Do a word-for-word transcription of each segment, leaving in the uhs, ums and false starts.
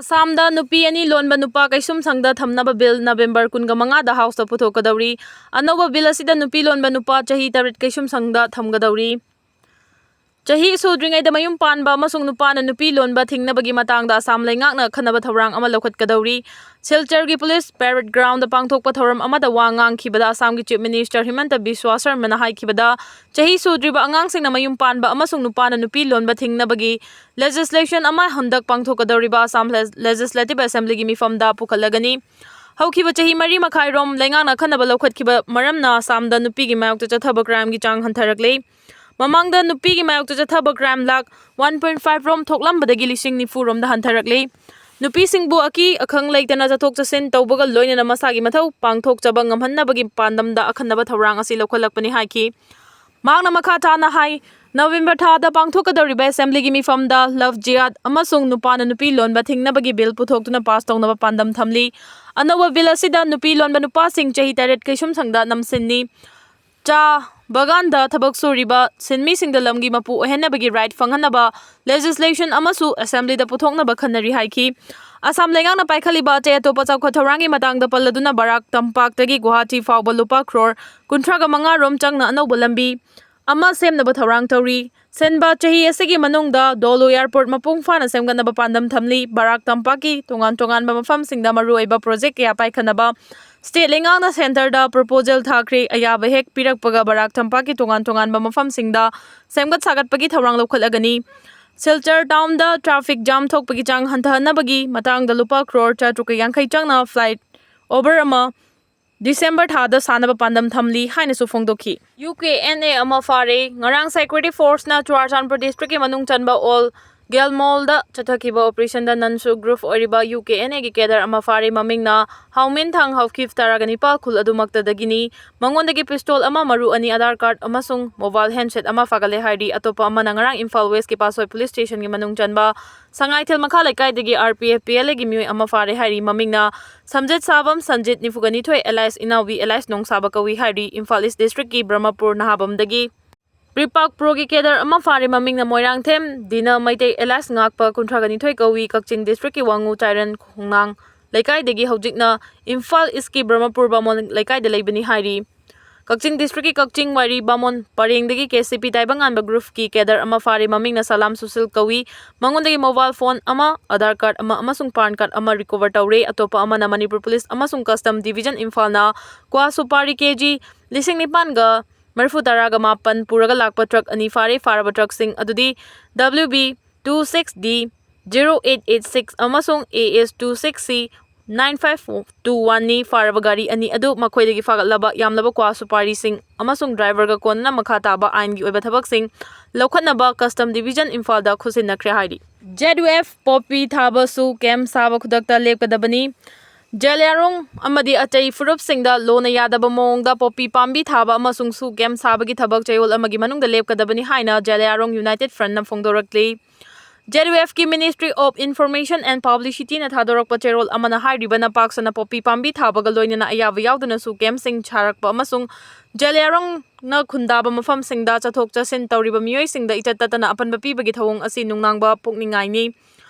ꯑꯁꯥꯝꯗ ꯅꯨꯄꯤ ꯑꯅꯤ ꯂꯣꯟꯕ ꯅꯨꯄꯥ ꯀꯩꯁꯨꯝꯁꯪꯗ ꯊꯝꯅꯕ ꯕꯤꯜ ꯅꯕꯦꯝꯕꯔ ꯀꯨꯟꯒ ꯃꯉꯥꯗ ꯍꯥꯎꯁꯇ ꯄꯨꯊꯣꯛꯀꯗꯧꯔꯤ꯫ ꯑꯅꯧꯕ ꯕꯤꯜ ꯑꯁꯤꯗ ꯅꯨꯄꯤ ꯂꯣꯟꯕ ꯅꯨꯄꯥ ꯆꯍꯤ ꯇꯔꯦꯠ ꯀꯩꯁꯨꯝꯁꯪꯗ ꯊꯝꯒꯗꯧꯔꯤ꯫ ꯆꯍꯤ ꯁꯨꯗ꯭ꯔꯤꯉꯩꯗ ꯃꯌꯨꯝ ꯄꯥꯟꯕ ꯑꯃꯁꯨꯡ ꯅꯨꯄꯥꯅ ꯅꯨꯄꯤ ꯂꯣꯟꯕ ꯊꯤꯡꯅꯕꯒꯤ ꯃꯇꯥꯡꯗ ꯑꯁꯥꯝ ꯂꯩꯉꯥꯛꯅ ꯑꯈꯟꯅꯕ ꯊꯧꯔꯥꯡ ꯑꯃ ꯂꯧꯈꯠꯀꯗꯧꯔꯤ꯫ ꯁꯤꯜꯆꯔꯒꯤ ꯄꯨꯂꯤꯁ ꯄꯦꯔꯦꯗ ꯒ꯭ꯔꯥꯎꯟꯗ ꯄꯥꯡꯊꯣꯛꯄ ꯊꯧꯔꯝ ꯑꯃꯗ ꯋꯥ ꯉꯥꯡꯈꯤꯕꯗ ꯑꯁꯥꯝꯒꯤ ꯆꯤꯐ ꯃꯤꯅꯤꯁꯇꯔ ꯍꯤꯃꯟꯇ ꯕꯤꯁ꯭ꯋꯥ ꯁꯔꯃꯅ ꯍꯥꯏꯈꯤꯕꯗ, ꯆꯍꯤ ꯁꯨꯗ꯭ꯔꯤꯕ ꯑꯉꯥꯡꯁꯤꯡꯅ ꯃꯌꯨꯝ ꯄꯥꯟꯕ ꯑꯃꯁꯨꯡ ꯅꯨꯄꯥꯅ ꯅꯨꯄꯤ ꯂꯣꯟꯕ ꯊꯤꯡꯅꯕꯒꯤ ꯂꯦꯖꯤꯁꯂꯦꯁꯟ ꯑꯃ ꯍꯟꯗꯛ ꯄꯥꯡꯊꯣꯛꯀꯗꯧꯔꯤꯕ ꯑꯁꯥꯝ ꯂꯦ-, ꯂꯦꯖꯤꯁꯂꯦꯇꯤꯚ ꯑꯦꯁꯦꯝꯕ꯭ꯂꯤꯒꯤ ꯃꯤꯐꯝꯗ ꯄꯨꯈꯠꯂꯒꯅꯤ꯫ ꯍꯧꯈꯤꯕ ꯆꯍꯤ ꯃꯔꯤ ꯃꯈꯥꯏꯔꯣꯝ ꯂꯩꯉꯥꯛꯅ ꯑꯈꯟꯅꯕ ꯂꯧꯈꯠꯈꯤꯕ ꯃꯔꯝꯅ ꯑꯁꯥꯝꯗ ꯅꯨꯄꯤꯒꯤ ꯃꯥꯌꯣꯛꯇ ꯆꯠꯊꯕ ꯀ꯭ꯔꯥꯏꯝꯒꯤ ꯆꯥꯡ ꯍꯟꯊꯔꯛꯂꯦ꯫ ꯃꯃꯥꯡꯗ ꯅꯨꯄꯤꯒꯤ ꯃꯥꯌꯣꯛꯇ ꯆꯠꯊꯕ crime lakh one point five ꯔꯣꯝ ꯊꯣꯛꯂꯝꯕꯗꯒꯤ ꯂꯤꯁꯤꯡ ꯅꯤꯐꯨ ꯔꯣꯝꯗ ꯍꯟꯊꯔꯛꯂꯦ꯫ ꯅꯨꯄꯤꯁꯤꯡꯕꯨ ꯑꯀꯤ ꯑꯈꯪ ꯂꯩꯇꯅ ꯆꯠꯊꯣꯛ ꯆꯠꯁꯤꯟ ꯇꯧꯕꯒ ꯂꯣꯏꯅꯅ ꯃꯁꯥꯒꯤ ꯃꯊꯧ ꯄꯥꯡꯊꯣꯛꯆꯕ ꯉꯝꯍꯟꯅꯕꯒꯤ ꯄꯥꯟꯗꯝꯗ ꯑꯈꯟꯅꯕ ꯊꯧꯔꯥꯡ ꯑꯁꯤ ꯂꯧꯈꯠꯂꯛꯄꯅꯤ ꯍꯥꯏꯈꯤ꯫ ꯃꯍꯥꯛꯅ ꯃꯈꯥ ꯇꯥꯅ ꯍꯥꯏ, ꯅꯕꯦꯝꯕꯔ ꯊꯥꯗ ꯄꯥꯡꯊꯣꯛꯀꯗꯧꯔꯤꯕ ꯑꯦꯁꯦꯝꯕ꯭ꯂꯤꯒꯤ ꯃꯤꯐꯝꯗ ꯂꯚ ꯖꯤꯍꯥꯗ ꯑꯃꯁꯨꯡ ꯅꯨꯄꯥꯅ ꯅꯨꯄꯤ ꯂꯣꯟꯕ ꯊꯤꯡꯅꯕꯒꯤ ꯕꯤꯜ ꯄꯨꯊꯣꯛꯇꯨꯅ ꯄꯥꯁ ꯇꯧꯅꯕ ꯄꯥꯟꯗꯝ ꯊꯝꯂꯤ꯫ ꯑꯅꯧꯕ ꯕꯤꯜ ꯑꯁꯤꯗ ꯅꯨꯄꯤ ꯂꯣꯟꯕ ꯅꯨꯄꯥꯁꯤꯡ ꯆꯍꯤ ꯇꯔꯦꯠ ꯀꯩꯁꯨꯝꯁꯪꯗ ꯅꯝꯁꯤꯟꯅꯤ꯫ ꯆꯥ ꯕꯒꯥꯟꯗ ꯊꯕꯛ ꯁꯨꯔꯤꯕ ꯁꯤꯟꯃꯤꯁꯤꯡꯗ ꯂꯝꯒꯤ ꯃꯄꯨ ꯑꯣꯏꯍꯟꯅꯕꯒꯤ ꯔꯥꯏꯠ ꯐꯪꯍꯟꯅꯕ ꯂꯦꯖꯤꯁꯂꯦꯁꯟ ꯑꯃꯁꯨ ꯑꯦꯁꯦꯝꯕ꯭ꯂꯤꯗ ꯄꯨꯊꯣꯛꯅꯕ ꯈꯟꯅꯔꯤ ꯍꯥꯏꯈꯤ꯫ ꯑꯁꯥꯝ ꯂꯩꯉꯥꯛꯅ ꯄꯥꯏꯈꯠꯂꯤꯕ ꯑꯇꯩ ꯑꯇꯣꯞꯄ ꯆꯥꯎꯈꯠ ꯊꯧꯔꯥꯡꯒꯤ ꯃꯇꯥꯡꯗ ꯄꯜꯂꯗꯨꯅ ꯕꯔꯥꯛ ꯇꯝꯄꯥꯛꯇꯒꯤ ꯒꯨꯋꯥꯍꯥꯇꯤ ꯐꯥꯎꯕ ꯂꯨꯄꯥ ꯀ꯭ꯔꯣꯔ ꯀꯨꯟꯊ꯭ꯔꯥꯒ ꯃꯉꯥ ꯔꯣꯝ ꯆꯪꯅ ꯑꯅꯧꯕ ꯂꯝꯕꯤ ꯑꯃ ꯁꯦꯝꯅꯕ ꯊꯧꯔꯥꯡ ꯇꯧꯔꯤ꯫ ꯁꯤꯟꯕ ꯆꯍꯤ ꯑꯁꯤꯒꯤ ꯃꯅꯨꯡꯗ ꯗꯣꯂꯨ ꯑꯦꯌꯔꯄꯣꯔꯠ ꯃꯄꯨꯡ ꯐꯥꯅ ꯁꯦꯝꯒꯠꯅꯕ ꯄꯥꯟꯗꯝ ꯊꯝꯂꯤ꯫ ꯕꯔꯥꯛ ꯇꯝꯄꯥꯛꯀꯤ ꯇꯣꯉꯥꯟ ꯇꯣꯉꯥꯟꯕ ꯃꯐꯝꯁꯤꯡꯗ ꯃꯔꯨꯑꯣꯏꯕ ꯄ꯭ꯔꯣꯖꯦꯛ ꯀꯌꯥ ꯄꯥꯏꯈꯠꯅꯕ ꯁ꯭ꯇꯦꯠ ꯂꯩꯉꯥꯛꯅ ꯁꯦꯟꯇꯔꯗ ꯄ꯭ꯔꯣꯄꯣꯖꯦꯜ ꯊꯥꯈ꯭ꯔꯦ꯫ ꯑꯌꯥꯕ ꯍꯦꯛ ꯄꯤꯔꯛꯄꯒ ꯕꯔꯥꯛ ꯇꯝꯄꯥꯛꯀꯤ ꯇꯣꯉꯥꯟ ꯇꯣꯉꯥꯟꯕ ꯃꯐꯝꯁꯤꯡꯗ ꯁꯦꯝꯒꯠ ꯁꯥꯒꯠꯄꯒꯤ ꯊꯧꯔꯥꯡ ꯂꯧꯈꯠꯂꯒꯅꯤ꯫ ꯁꯤꯜꯆꯔ ꯇꯥꯎꯟꯗ ꯇ꯭ꯔꯥꯐꯤꯛ ꯖꯥꯝ ꯊꯣꯛꯄꯒꯤ ꯆꯥꯡ ꯍꯟꯊꯍꯟꯅꯕꯒꯤ ꯃꯇꯥꯡꯗ ꯂꯨꯄꯥ ꯀ꯭ꯔꯣꯔ ꯆꯥꯇ꯭ꯔꯨꯛꯀ ꯌꯥꯡꯈꯩ ꯆꯪꯅ ꯐ꯭ꯂꯥꯏꯠ ꯑꯣꯚꯔ ꯑꯃ ꯗꯤꯁꯦꯝꯕꯔ ꯊꯥꯗ ꯁꯥꯅꯕ ꯄꯥꯟꯗꯝ ꯊꯝꯂꯤ ꯍꯥꯏꯅꯁꯨ ꯐꯣꯡꯗꯣꯛꯈꯤ꯫ ꯌꯨ ꯀꯦ ꯑꯦꯟ ꯑꯦ ꯑꯃ ꯐꯥꯔꯦ꯫ ꯉꯔꯥꯡ ꯁꯦꯀ꯭ꯌꯨꯔꯤꯇꯤ ꯐꯣꯔꯁꯅ ꯆꯨꯔꯥꯆꯥꯟꯄꯨꯔ ꯗꯤꯁꯇ꯭ꯔꯤꯛꯀꯤ ꯃꯅꯨꯡ ꯆꯟꯕ ꯑꯣꯜ ꯒꯦꯜꯃꯣꯜꯗ ꯆꯠꯊꯈꯤꯕ ꯑꯣꯄꯔꯦꯁꯟꯗ ꯅꯟ ꯁꯨ ꯒ꯭ꯔꯨꯞ ꯑꯣꯏꯔꯤꯕ ꯌꯨ ꯀꯦ ꯑꯦꯟ ꯑꯦꯒꯤ ꯀꯦꯗꯔ ꯑꯃ ꯐꯥꯔꯦ꯫ ꯃꯃꯤꯡꯅ ꯍꯥꯎꯃꯤꯟ ꯊꯥꯡ ꯍꯥꯎꯀꯤꯞ ꯇꯔꯥꯒ ꯅꯤꯄꯥꯜ ꯈꯨꯜ ꯑꯗꯨꯃꯛꯇꯗꯒꯤꯅꯤ꯫ ꯃꯉꯣꯟꯗꯒꯤ ꯄꯤꯁꯇꯣꯜ ꯑꯃ, ꯃꯔꯨ ꯑꯅꯤ, ꯑꯙꯥꯔ ꯀꯥꯔꯗ ꯑꯃꯁꯨꯡ ꯃꯣꯕꯥꯏꯜ ꯍꯦꯟꯁꯦꯠ ꯑꯃ ꯐꯥꯒꯠꯂꯦ ꯍꯥꯏꯔꯤ꯫ ꯑꯇꯣꯞꯄ ꯑꯃꯅ ꯉꯔꯥꯡ ꯏꯝꯐꯥꯜ ꯋꯦꯁꯀꯤ ꯄꯥꯠꯁꯣꯏ ꯄꯨꯂꯤꯁ ꯁ꯭ꯇꯦꯁꯟꯒꯤ ꯃꯅꯨꯡ ꯆꯟꯕ ꯁꯉꯥꯏꯊꯦꯜ ꯃꯈꯥ ꯂꯩꯀꯥꯏꯗꯒꯤ R P F P L ꯑꯦꯒꯤ ꯃꯤꯑꯣꯏ ꯑꯃ ꯐꯥꯔꯦ ꯍꯥꯏꯔꯤ꯫ ꯃꯃꯤꯡꯅ ꯁꯝꯖꯦꯠ ꯁꯥꯕꯝ ꯁꯟꯖꯤꯠ, ꯅꯤꯐꯨꯒ ꯅꯤꯊꯣꯏ, ꯑꯦꯂꯥꯏꯁ ꯏꯅꯥꯎꯕꯤ, ꯑꯦꯂꯥꯏꯁ ꯅꯣꯡꯁꯥꯕ ꯀꯧꯏ ꯍꯥꯏꯔꯤ꯫ ꯏꯝꯐꯥꯜ ꯏꯁ ꯗꯤꯁꯇ꯭ꯔꯤꯛꯀꯤ ꯕ꯭ꯔꯍꯃꯄꯨꯔ ꯅꯍꯥꯕꯝꯗꯒꯤ꯫ ꯄ꯭ꯔꯤꯄꯥꯛ ꯄ꯭ꯔꯣꯒꯤ ꯀꯦꯗꯔ ꯑꯃ ꯐꯥꯔꯦ, ꯃꯃꯤꯡꯅ ꯃꯣꯏꯔꯥꯡꯊꯦꯝ ꯗꯤꯅ ꯃꯩꯇꯩ ꯑꯦꯂꯥꯏꯁ ꯉꯥꯛꯄ ꯀꯨꯟꯊ꯭ꯔꯥ ꯅꯤꯊꯣꯏ ꯀꯧꯏ꯫ ꯀꯛꯆꯤꯡ ꯗꯤꯁꯇ꯭ꯔꯤꯛꯀꯤ ꯋꯥꯉꯨ ꯆꯥꯏꯔꯦꯟ ꯈꯣꯡꯅꯥꯡ ꯂꯩꯀꯥꯏꯗꯒꯤ ꯍꯧꯖꯤꯛꯅ ꯏꯝꯐꯥꯜ ꯏꯁꯀꯤ ꯕ꯭ꯔꯍꯃꯄꯨꯔ ꯕꯥꯃꯣꯟ ꯂꯩꯀꯥꯏꯗ ꯂꯩꯕꯅꯤ ꯍꯥꯏꯔꯤ꯫ ꯀꯛꯆꯤꯡ ꯗꯤꯁꯇ꯭ꯔꯤꯛꯀꯤ ꯀꯛꯆꯤꯡ ꯋꯥꯏꯔꯤ ꯕꯥꯃꯣꯟ ꯄꯔꯦꯡꯗꯒꯤ ꯀꯦ ꯁꯤ ꯄꯤ ꯇꯥꯏꯕꯪꯉꯥꯟꯕ ꯒ꯭ꯔꯨꯞꯀꯤ ꯀꯦꯗꯔ ꯑꯃ ꯐꯥꯔꯦ, ꯃꯃꯤꯡꯅ ꯁꯂꯥꯝ ꯁꯨꯁꯤꯜ ꯀꯧꯏ꯫ ꯃꯉꯣꯟꯗꯒꯤ ꯃꯣꯕꯥꯏꯜ ꯐꯣꯟ ꯑꯃ, ꯑꯙꯥꯔ ꯀꯥꯔꯗ ꯑꯃ ꯑꯃꯁꯨꯡ ꯄꯥꯟ ꯀꯥꯔꯗ ꯑꯃ ꯔꯤꯀꯣꯚꯔ ꯇꯧꯔꯦ꯫ ꯑꯇꯣꯞꯄ ꯑꯃꯅ ꯃꯅꯤꯄꯨꯔ ꯄꯨꯂꯤꯁ ꯑꯃꯁꯨꯡ ꯀꯁꯇꯝ ꯗꯤꯚꯤꯖꯟ ꯏꯝꯐꯥꯜꯅ ꯀ꯭ꯋꯥ ꯁꯨꯄꯥꯔꯤ ꯀꯦ ꯖꯤ ꯂꯤꯁꯤꯡ ꯅꯤꯄꯥꯟꯒ ꯃꯔꯤꯐꯨ ꯇꯔꯥꯒ ꯃꯥꯄꯟ ꯄꯨꯔꯒ ꯂꯥꯛꯄ ꯇ꯭ꯔꯛ ꯑꯅꯤ ꯐꯥꯔꯦ꯫ ꯐꯥꯔꯕ ꯇ꯭ꯔꯛꯁꯤꯡ ꯑꯗꯨꯗꯤ W B two six D zero eight eight six ꯑꯃꯁꯨꯡ A S two six C nine five two one ꯅꯤ꯫ ꯐꯥꯔꯕ ꯒꯥꯔꯤ ꯑꯅꯤ ꯑꯗꯨ ꯃꯈꯣꯏꯗꯒꯤ ꯐꯥꯒꯠꯂꯕ ꯌꯥꯝꯂꯕ ꯀ꯭ꯋꯥ ꯁꯨꯄꯥꯔꯤꯁꯤꯡ ꯑꯃꯁꯨꯡ ꯗ꯭ꯔꯥꯏꯚꯔꯒ ꯀꯣꯟꯅꯅ ꯃꯈꯥ ꯇꯥꯕ ꯑꯥꯏꯟꯒꯤ ꯑꯣꯏꯕ ꯊꯕꯛꯁꯤꯡ ꯂꯧꯈꯠꯅꯕ ꯀꯁꯇꯝ ꯗꯤꯚꯤꯖꯟ ꯏꯝꯐꯥꯜꯗ ꯈꯨꯠꯁꯤꯟꯅꯈ꯭ꯔꯦ ꯍꯥꯏꯔꯤ꯫ Z U F ꯄꯣꯄꯤ ꯊꯥꯕꯁꯨ ꯀꯦꯝ ꯁꯥꯕ ꯈꯨꯗꯛꯇ ꯂꯦꯞꯀꯗꯕꯅꯤ꯫ ꯖꯦꯂꯤꯌꯥꯡꯔꯣꯡ ꯑꯃꯗꯤ ꯑꯇꯩ ꯐꯨꯔꯨꯞꯁꯤꯡꯗ ꯂꯣꯅ ꯌꯥꯗꯕ ꯃꯑꯣꯡꯗ ꯄꯣꯄꯤ ꯄꯥꯝꯕꯤ ꯊꯥꯕ ꯑꯃꯁꯨꯡ ꯁꯨ ꯀꯦꯝ ꯁꯥꯕꯒꯤ ꯊꯕꯛ ꯆꯌꯣꯜ ꯑꯃꯒꯤ ꯃꯅꯨꯡꯗ ꯂꯦꯞꯀꯗꯕꯅꯤ ꯍꯥꯏꯅ Zeliangrong United ꯐ꯭ꯔꯟꯠꯅ ꯐꯣꯡꯗꯣꯔꯛꯂꯤ꯫ Z U F ꯀꯤ Ministry of Information and Publicity ꯅ ꯊꯥꯗꯣꯔꯛꯄ ꯆꯦꯔꯣꯜ ꯑꯃꯅ ꯍꯥꯏꯔꯤꯕ ꯅꯄꯥꯛꯁꯅ ꯄꯣꯄꯤ ꯄꯥꯝꯕꯤ ꯊꯥꯕꯒ ꯂꯣꯏꯅꯅ ꯑꯌꯥꯕ ꯌꯥꯎꯗꯅ ꯁꯨ ꯀꯦꯝꯁꯤꯡ ꯁꯥꯔꯛꯄ ꯑꯃꯁꯨꯡ ꯖꯦꯂꯤꯌꯥꯡꯔꯣꯡꯅ ꯈꯨꯟꯗꯥꯕ ꯃꯐꯝꯁꯤꯡꯗ ꯆꯠꯊꯣꯛ ꯆꯠꯁꯤꯟ ꯇꯧꯔꯤꯕ ꯃꯤꯑꯣꯏꯁꯤꯡꯗ ꯏꯖꯠ ꯇꯠꯇꯅ ꯑꯄꯟꯕ ꯄꯤꯕꯒꯤ ꯊꯧꯑꯣꯡ ꯑꯁꯤ ꯅꯨꯡꯅꯥꯡꯕ ꯄꯣꯛꯅꯤꯡꯉꯥꯏꯅꯤ꯫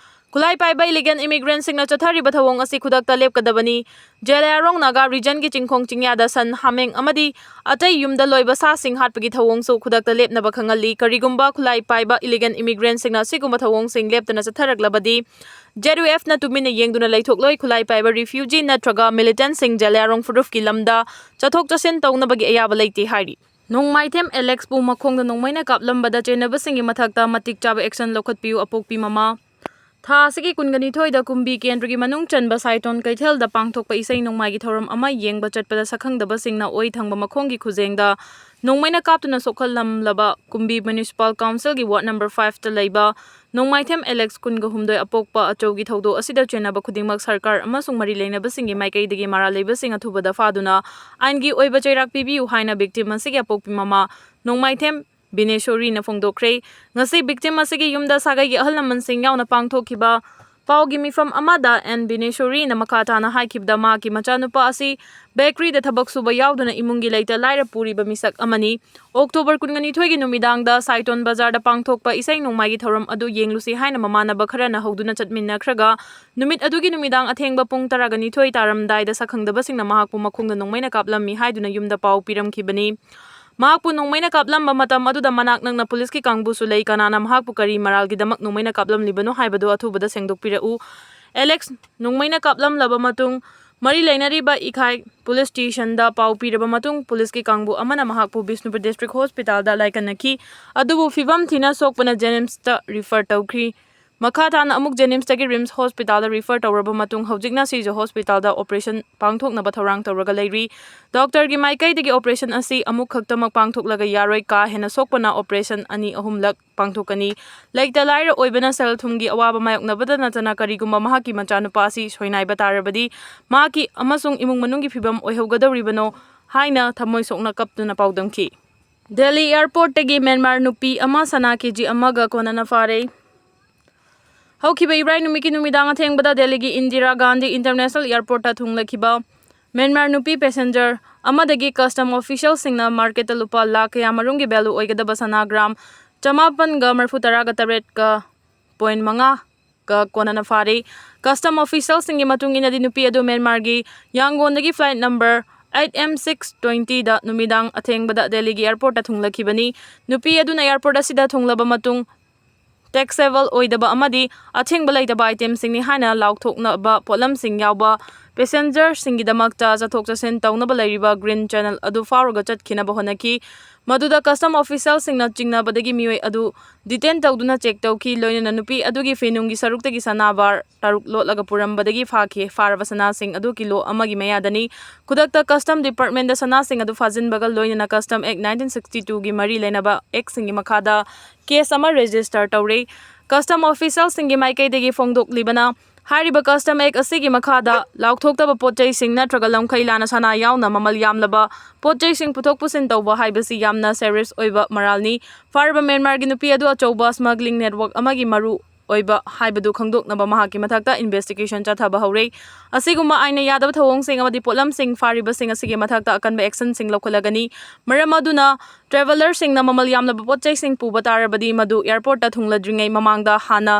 ꯈꯨꯠꯂꯥꯏ ꯄꯥꯏꯕ ꯏꯂꯤꯒꯦꯜ ꯏꯃꯤꯒ꯭ꯔꯦꯟꯁꯤꯡꯅ ꯆꯠꯊꯔꯤꯕ ꯊꯧꯑꯣꯡ ꯑꯁꯤ ꯈꯨꯗꯛꯇ ꯂꯦꯞꯀꯗꯕꯅꯤ꯫ ꯖꯦꯂꯤꯌꯥꯡꯔꯣꯡ ꯅꯥꯒꯥ ꯔꯤꯖꯟꯒꯤ ꯆꯤꯡꯈꯣꯡ ꯆꯤꯡꯌꯥꯗ ꯁꯟ, ꯍꯥꯃꯦꯡ ꯑꯃꯗꯤ ꯑꯇꯩ ꯌꯨꯝꯗ ꯂꯣꯏꯕ ꯁꯥꯁꯤꯡ ꯍꯥꯠꯄꯒꯤ ꯊꯧꯑꯣꯡꯁꯨ ꯈꯨꯗꯛꯇ ꯂꯦꯞꯅꯕ ꯈꯪꯍꯜꯂꯤ꯫ ꯀꯔꯤꯒꯨꯝꯕ ꯈꯨꯠꯂꯥꯏ ꯄꯥꯏꯕ ꯏꯂꯤꯒꯦꯜ ꯏꯃꯤꯒ꯭ꯔꯦꯟꯁꯤꯡꯅ ꯑꯁꯤꯒꯨꯝꯕ ꯊꯧꯑꯣꯡꯁꯤꯡ ꯂꯦꯞꯇꯅ ꯆꯠꯊꯔꯛꯂꯕꯗꯤ, Z U F ꯅ ꯇꯨꯃꯤꯟꯅ ꯌꯦꯡꯗꯨꯅ ꯂꯩꯊꯣꯛꯂꯣꯏ꯫ ꯈꯨꯠꯂꯥꯏ ꯄꯥꯏꯕ ꯔꯤꯐ꯭ꯌꯨꯖꯤ ꯅꯠꯇ꯭ꯔꯒ ꯃꯤꯂꯤꯇꯦꯟꯠꯁꯤꯡ ꯖꯦꯂꯤꯌꯥꯡꯔꯣꯡ ꯐꯨꯔꯨꯞꯀꯤ ꯂꯝꯗ ꯆꯠꯊꯣꯛ ꯆꯠꯁꯤꯟ ꯇꯧꯅꯕꯒꯤ ꯑꯌꯥꯕ ꯂꯩꯇꯦ ꯍꯥꯏꯔꯤ꯫ ꯅꯣꯡꯃꯥꯏꯊꯦꯝ ꯑꯦꯂꯦꯛꯁꯄꯨ ꯃꯈꯣꯡꯗ ꯅꯣꯡꯃꯩꯅ ꯀꯥꯞꯂꯝꯕꯗ ꯆꯦꯟꯅꯕꯁꯤꯡꯒꯤ ꯃꯊꯛꯇ ꯃꯇꯤꯛ ꯆꯥꯕ ꯑꯦꯛꯁꯟ ꯂꯧꯈꯠꯄꯤꯌꯨ, ꯑꯄꯣꯛꯄꯤ ꯃꯃꯥ꯫ ꯊꯥ ꯑꯁꯤꯒꯤ ꯀꯨꯟꯒ ꯅꯤꯊꯣꯏꯗ ꯀꯨꯝꯕꯤ ꯀꯦꯟꯗ꯭ꯔꯒꯤ ꯃꯅꯨꯡ ꯆꯟꯕ ꯁꯥꯏꯇꯣꯟ ꯀꯩꯊꯦꯜꯗ ꯄꯥꯡꯊꯣꯛꯄ ꯏꯁꯩ ꯅꯣꯡꯃꯥꯏꯒꯤ ꯊꯧꯔꯝ ꯑꯃ ꯌꯦꯡꯕ ꯆꯠꯄꯗ ꯁꯛꯈꯪꯗꯕꯁꯤꯡꯅ ꯑꯣꯏ ꯊꯪꯕ ꯃꯈꯣꯡꯒꯤ ꯈꯨꯖꯦꯡꯗ ꯅꯣꯡꯃꯩꯅ ꯀꯥꯞꯇꯨꯅ ꯁꯣꯛꯍꯜꯂꯝꯂꯕ ꯀꯨꯝꯕꯤ ꯃ꯭ꯌꯨꯅꯤꯁꯤꯄꯥꯜ ꯀꯥꯎꯟꯁꯤꯜꯒꯤ ꯋꯥꯔꯗ ꯅꯝꯕꯔ ꯐꯥꯏꯚꯇ ꯂꯩꯕ ꯅꯣꯡꯃꯥꯏꯊꯦꯝ ꯑꯦꯂꯦꯛꯁ ꯀꯨꯟꯒ ꯍꯨꯝꯗꯣꯏ ꯑꯄꯣꯛꯄ ꯑꯆꯧꯒꯤ ꯊꯧꯗꯣꯛ ꯑꯁꯤꯗ ꯆꯦꯟꯅꯕ ꯈꯨꯗꯤꯡꯃꯛ ꯁꯔꯀꯥꯔ ꯑꯃꯁꯨꯡ ꯃꯔꯤ ꯂꯩꯅꯕꯁꯤꯡꯒꯤ ꯃꯥꯏꯀꯩꯗꯒꯤ ꯃꯔꯥꯜ ꯂꯩꯕꯁꯤꯡ ꯑꯊꯨꯕꯗ ꯐꯥꯗꯨꯅ ꯑꯥꯏꯟꯒꯤ ꯑꯣꯏꯕ ꯆꯩꯔꯥꯛ ꯄꯤꯕꯤꯌꯨ ꯍꯥꯏꯅ victim ꯑꯁꯤꯒꯤ ꯑꯄꯣꯛꯄꯤ ꯃꯃꯥ ꯅꯣꯡꯃꯥꯏꯊꯦꯝ ꯕꯤꯅꯦꯁꯣꯔꯤꯅ ꯐꯣꯡꯗꯣꯛꯈ꯭ꯔꯦ꯫ ꯉꯁꯤ victim ꯑꯁꯤꯒꯤ ꯌꯨꯝꯗ ꯁꯥꯒꯩꯒꯤ ꯑꯍꯜ ꯂꯃꯟꯁꯤꯡ ꯌꯥꯎꯅ ꯄꯥꯡꯊꯣꯛꯈꯤꯕ ꯄꯥꯎꯒꯤ ꯃꯤꯐꯝ ꯑꯃꯗ ꯑꯦꯟ ꯕꯤꯅꯦꯁꯣꯔꯤꯅ ꯃꯈꯥ ꯇꯥꯅ ꯍꯥꯏꯈꯤꯕꯗ, ꯃꯍꯥꯛꯀꯤ ꯃꯆꯥꯅꯨꯄꯥ ꯑꯁꯤ ꯕꯦꯀꯔꯤꯗ ꯊꯕꯛ ꯁꯨꯕ ꯌꯥꯎꯗꯨꯅ ꯏꯃꯨꯡꯒꯤ ꯂꯩꯇ ꯂꯥꯏꯔ ꯄꯨꯔꯤꯕ ꯃꯤꯁꯛ ꯑꯃꯅꯤ꯫ ꯑꯣꯛꯇꯣꯕꯔ ꯀꯨꯟꯅꯤꯊꯣꯏꯒꯤ ꯅꯨꯃꯤꯗꯥꯡꯗ ꯁꯥꯏꯇꯣꯟ ꯕꯖꯥꯔꯗ ꯄꯥꯡꯊꯣꯛꯄ ꯏꯁꯩ ꯅꯣꯡꯃꯥꯏꯒꯤ ꯊꯧꯔꯝ ꯑꯗꯨ ꯌꯦꯡꯂꯨꯁꯤ ꯍꯥꯏꯅ ꯃꯃꯥꯟꯅꯕ ꯈꯔꯅ ꯍꯧꯗꯨꯅ ꯆꯠꯃꯤꯟꯅꯈ꯭ꯔꯒ, ꯅꯨꯃꯤꯠ ꯑꯗꯨꯒꯤ ꯅꯨꯃꯤꯗꯥꯡ ꯑꯊꯦꯡꯕ ꯄꯨꯡ ꯇꯔꯥꯒ ꯅꯤꯊꯣꯏ ꯇꯥꯔꯝꯗꯥꯏꯗ ꯁꯛꯈꯪꯗꯕꯁꯤꯡꯅ ꯃꯍꯥꯛꯄꯨ ꯃꯈꯣꯡꯗ ꯅꯣꯡꯃꯩꯅ ꯀꯥꯞꯂꯝꯃꯤ ꯍꯥꯏꯗꯨꯅ ꯌꯨꯝꯗ ꯄꯥꯎ ꯄꯤꯔꯝꯈꯤꯕꯅꯤ꯫ ꯃꯍꯥꯛꯄꯨ ꯅꯣꯡꯃꯩꯅ ꯀꯥꯞꯂꯝꯕ ꯃꯇꯝ ꯑꯗꯨꯗ ꯃꯅꯥꯛ ꯅꯛꯅ ꯄꯨꯂꯤꯁꯀꯤ ꯀꯥꯡꯕꯨꯁꯨ ꯂꯩ꯫ ꯀꯅꯥꯅ ꯃꯍꯥꯛꯄꯨ ꯀꯔꯤ ꯃꯔꯥꯜꯒꯤꯗꯃꯛ ꯅꯣꯡꯃꯩꯅ ꯀꯥꯞꯂꯝꯂꯤꯕꯅꯣ ꯍꯥꯏꯕꯗꯨ ꯑꯊꯨꯕꯗ ꯁꯦꯡꯗꯣꯛꯄꯤꯔꯛꯎ꯫ ꯑꯦꯂꯦꯛꯁ ꯅꯣꯡꯃꯩꯅ ꯀꯥꯞꯂꯝꯂꯕ ꯃꯇꯨꯡ, ꯃꯔꯤ ꯂꯩꯅꯔꯤꯕ ꯏꯈꯥꯏ ꯄꯨꯂꯤꯁ ꯁ꯭ꯇꯦꯁꯟꯗ ꯄꯥꯎ ꯄꯤꯔꯕ ꯃꯇꯨꯡ, ꯄꯨꯂꯤꯁꯀꯤ ꯀꯥꯡꯕꯨ ꯑꯃꯅ ꯃꯍꯥꯛꯄꯨ ꯕꯤꯁꯅꯨꯄꯨꯔ ꯗꯤꯁꯇ꯭ꯔꯤꯛ ꯍꯣꯁꯄꯤꯇꯥꯜꯗ ꯂꯥꯏꯀꯠꯅꯈꯤ꯫ ꯑꯗꯨꯕꯨ ꯐꯤꯕꯝ ꯊꯤꯅ ꯁꯣꯛꯄꯅ ꯖꯦꯅꯤꯝꯁꯇ ꯔꯤꯐꯔ ꯇꯧꯈ꯭ꯔꯤ꯫ ꯃꯈꯥ ꯇꯥꯅ ꯑꯃꯨꯛ ꯖꯦꯅꯤꯝꯁꯇꯒꯤ ꯔꯤꯝꯁ ꯍꯣꯁꯄꯤꯇꯥꯜꯗ ꯔꯤꯐꯔ ꯇꯧꯔꯕ ꯃꯇꯨꯡ, ꯍꯧꯖꯤꯛꯅ ꯁꯤꯖ ꯍꯣꯁꯄꯤꯇꯥꯜꯗ ꯑꯣꯄꯔꯦꯁꯟ ꯄꯥꯡꯊꯣꯛꯅꯕ ꯊꯧꯔꯥꯡ ꯇꯧꯔꯒ ꯂꯩꯔꯤ꯫ ꯗꯣꯛꯇꯔꯒꯤ ꯃꯥꯏꯀꯩꯗꯒꯤ ꯑꯣꯄꯔꯦꯁꯟ ꯑꯁꯤ ꯑꯃꯨꯛ ꯈꯛꯇꯃꯛ ꯄꯥꯡꯊꯣꯛꯂꯒ ꯌꯥꯔꯣꯏ, ꯀꯥ ꯍꯦꯟꯅ ꯁꯣꯛꯄꯅ ꯑꯣꯄꯔꯦꯁꯟ ꯑꯅꯤ ꯑꯍꯨꯝꯂꯛ ꯄꯥꯡꯊꯣꯛꯀꯅꯤ꯫ ꯂꯩꯇ ꯂꯥꯏꯔ ꯑꯣꯏꯕꯅ ꯁꯦꯜ ꯊꯨꯝꯒꯤ ꯑꯋꯥꯕ ꯃꯥꯌꯣꯛꯅꯕꯗ ꯅꯠꯇꯅ ꯀꯔꯤꯒꯨꯝꯕ ꯃꯍꯥꯛꯀꯤ ꯃꯆꯥꯅꯨꯄꯥ ꯑꯁꯤ ꯁꯣꯏꯅꯥꯏꯕ ꯇꯥꯔꯕꯗꯤ ꯃꯍꯥꯛꯀꯤ ꯑꯃꯁꯨꯡ ꯏꯃꯨꯡ ꯃꯅꯨꯡꯒꯤ ꯐꯤꯕꯝ ꯑꯣꯏꯍꯧꯒꯗꯧꯔꯤꯕꯅꯣ ꯍꯥꯏꯅ ꯊꯃꯣꯏ ꯁꯣꯛꯅ ꯀꯞꯇꯨꯅ ꯄꯥꯎꯗꯝꯈꯤ꯫ ꯗꯦꯜꯂꯤ ꯑꯦꯌꯔꯄꯣꯔꯠꯇꯒꯤ ꯃ꯭ꯌꯥꯟꯃꯥꯔ ꯅꯨꯄꯤ ꯑꯃ ꯁꯅꯥ ꯀꯦꯖꯤ ꯑꯃꯒ ꯀꯣꯟꯅꯅ ꯐꯥꯔꯦ꯫ ꯍꯧꯈꯤꯕ ꯏꯔꯥꯏ ꯅꯨꯃꯤꯠꯀꯤ ꯅꯨꯃꯤꯗꯥꯡ ꯑꯊꯦꯡꯕꯗ ꯗꯦꯜꯂꯤꯒꯤ ꯏꯟꯗꯤꯔꯥ ꯒꯥꯟꯙꯤ ꯏꯟꯇꯔꯅꯦꯁꯅꯦꯜ ꯑꯦꯌꯔꯄꯣꯔꯠꯇ ꯊꯨꯡꯂꯈꯤꯕ ꯃ꯭ꯌꯥꯟꯃꯥꯔ ꯅꯨꯄꯤ ꯄꯦꯁꯦꯟꯖꯔ ꯑꯃꯗꯒꯤ ꯀꯁꯇꯝ ꯑꯣꯐꯤꯁꯤꯌꯦꯜꯁꯤꯡꯅ ꯃꯥꯔꯀꯦꯠꯇ ꯂꯨꯄꯥ ꯂꯥꯈ ꯀꯌꯥ ꯃꯔꯨꯝꯒꯤ ꯚꯦꯂꯨ ꯑꯣꯏꯒꯗꯕ ꯁꯅꯥ ꯒ꯭ꯔꯥꯝ ꯆꯃꯥꯄꯟꯒ ꯃꯔꯤꯐꯨ ꯇꯔꯥꯒ ꯇꯔꯦꯠꯀ ꯄꯣꯏꯟ ꯃꯉꯥꯒ ꯀꯣꯟꯅꯅ ꯐꯥꯔꯦ꯫ ꯀꯁꯇꯝ ꯑꯣꯐꯤꯁꯤꯌꯦꯜꯁꯤꯡꯒꯤ ꯃꯇꯨꯡ ꯏꯟꯅꯗꯤ, ꯅꯨꯄꯤ ꯑꯗꯨ ꯃ꯭ꯌꯥꯟꯃꯥꯔꯒꯤ ꯌꯥꯡꯒꯣꯟꯗꯒꯤ flight number eight M six ꯇ꯭ꯋꯦꯟꯇꯤꯗ ꯅꯨꯃꯤꯗꯥꯡ ꯑꯊꯦꯡꯕꯗ ꯗꯦꯜꯂꯤꯒꯤ ꯑꯦꯌꯔꯄꯣꯔꯠꯇ ꯊꯨꯡꯂꯈꯤꯕꯅꯤ꯫ ꯅꯨꯄꯤ ꯑꯗꯨꯅ ꯑꯦꯌꯔꯄꯣꯔꯠ ꯑꯁꯤꯗ ꯊꯨꯡꯂꯕ ꯃꯇꯨꯡ, ꯇꯦꯛꯁꯦꯕꯜ ꯑꯣꯏꯗꯕ ꯑꯃꯗꯤ ꯑꯊꯤꯡꯕ ꯂꯩꯇꯕ ꯑꯥꯏꯇꯦꯝꯁꯤꯡꯅꯤ ꯍꯥꯏꯅ ꯂꯥꯎꯊꯣꯛꯅꯕ ꯄꯣꯠꯂꯝꯁꯤꯡ ꯌꯥꯎꯕ ꯄꯦꯁꯦꯟꯖꯔꯁꯤꯡꯒꯤꯗꯃꯛꯇ ꯆꯠꯊꯣꯛ ꯆꯠꯁꯤꯟ ꯇꯧꯅꯕ ꯂꯩꯔꯤꯕ ꯒ꯭ꯔꯤꯟ ꯆꯦꯅꯦꯜ ꯑꯗꯨ ꯐꯥꯎꯔꯒ ꯆꯠꯈꯤꯅꯕ ꯍꯣꯠꯅꯈꯤ꯫ ꯃꯗꯨꯗ ꯀꯁꯇꯝ ꯑꯣꯐꯤꯁꯤꯌꯦꯜꯁꯤꯡꯅ ꯆꯤꯡꯅꯕꯗꯒꯤ ꯃꯤꯑꯣꯏ ꯑꯗꯨ ꯗꯤꯇꯦꯟ ꯇꯧꯗꯨꯅ ꯆꯦꯛ ꯇꯧꯈꯤ꯫ ꯂꯣꯏꯅꯅ ꯅꯨꯄꯤ ꯑꯗꯨꯒꯤ ꯐꯤꯅꯨꯡꯒꯤ ꯁꯔꯨꯛꯇꯒꯤ ꯁꯅꯥ ꯕꯥꯔ ꯇꯔꯨꯛ ꯂꯣꯠꯂꯒ ꯄꯨꯔꯝꯕꯗꯒꯤ ꯐꯥꯈꯤ꯫ ꯐꯥꯔꯕ ꯁꯅꯥꯁꯤꯡ ꯑꯗꯨ ꯀꯤꯂꯣ ꯑꯃꯒꯤ ꯃꯌꯥꯗꯅꯤ꯫ ꯈꯨꯗꯛꯇ ꯀꯁꯇꯝ ꯗꯤꯄꯥꯔꯠꯃꯦꯟꯗ ꯁꯅꯥꯁꯤꯡ ꯑꯗꯨ ꯐꯥꯖꯤꯟꯕꯒ ꯂꯣꯏꯅꯅ ꯀꯁꯇꯝ ꯑꯦꯛ ꯅꯥꯏꯟꯇꯤꯟ ꯁꯤꯛꯁꯇꯤ ꯇꯨꯒꯤ ꯃꯔꯤ ꯂꯩꯅꯕ ꯑꯦꯛꯁꯤꯡꯒꯤ ꯃꯈꯥꯗ ꯀꯦꯁ ꯑꯃ ꯔꯦꯖꯤꯁꯇꯔ ꯇꯧꯔꯦ꯫ ꯀꯁꯇꯝ ꯑꯣꯐꯤꯁꯤꯌꯦꯜꯁꯤꯡꯒꯤ ꯃꯥꯏꯀꯩꯗꯒꯤ ꯐꯣꯡꯗꯣꯛꯂꯤꯕꯅ, ꯍꯥꯏꯔꯤꯕ ꯀꯁꯇꯝ ꯑꯦꯛ ꯑꯁꯤꯒꯤ ꯃꯈꯥꯗ ꯂꯥꯎꯊꯣꯛꯇꯕ ꯄꯣꯠ ꯆꯩꯁꯤꯡ ꯅꯠꯇ꯭ꯔꯒ ꯂꯝꯈꯩ ꯂꯥꯟꯅ ꯁꯅꯥ ꯌꯥꯎꯅ ꯃꯃꯜ ꯌꯥꯝꯂꯕ ꯄꯣꯠ ꯆꯩꯁꯤꯡ ꯄꯨꯊꯣꯛ ꯄꯨꯁꯤꯟ ꯇꯧꯕ ꯍꯥꯏꯕꯁꯤ ꯌꯥꯝꯅ ꯁꯦꯔꯤꯌꯁ ꯑꯣꯏꯕ ꯃꯔꯥꯜꯅꯤ꯫ ꯐꯥꯔꯤꯕ ꯃ꯭ꯌꯥꯟꯃꯥꯔꯒꯤ ꯅꯨꯄꯤ ꯑꯗꯨ ꯑꯆꯧꯕ ꯁ꯭ꯃꯒ꯭ꯂꯤꯡ ꯅꯦꯠꯋꯥꯔꯛ ꯑꯃꯒꯤ ꯃꯔꯨ ꯑꯣꯏꯕ ꯍꯥꯏꯕꯗꯨ ꯈꯪꯗꯣꯛꯅꯕ ꯃꯍꯥꯛꯀꯤ ꯃꯊꯛꯇ investigation ꯆꯠꯊꯕ ꯍꯧꯔꯦ꯫ ꯑꯁꯤꯒꯨꯝꯕ ꯑꯥꯏꯟꯅ ꯌꯥꯗꯕ ꯊꯧꯑꯣꯡꯁꯤꯡ ꯑꯃꯗꯤ ꯄꯣꯠꯂꯝꯁꯤꯡ ꯐꯥꯔꯤꯕꯁꯤꯡ ꯑꯁꯤꯒꯤ ꯃꯊꯛꯇ ꯑꯀꯟꯕ actionꯁꯤꯡ ꯂꯧꯈꯠꯂꯒꯅꯤ꯫ ꯃꯔꯝ ꯑꯗꯨꯅ travellerꯁꯤꯡꯅ ꯃꯃꯜ ꯌꯥꯝꯂꯕ ꯄꯣꯠ ꯆꯩꯁꯤꯡ ꯄꯨꯕ ꯇꯥꯔꯕꯗꯤ ꯃꯗꯨ airportꯇ ꯊꯨꯡꯂꯗ꯭ꯔꯤꯉꯩ ꯃꯃꯥꯡꯗ ꯍꯥꯟꯅ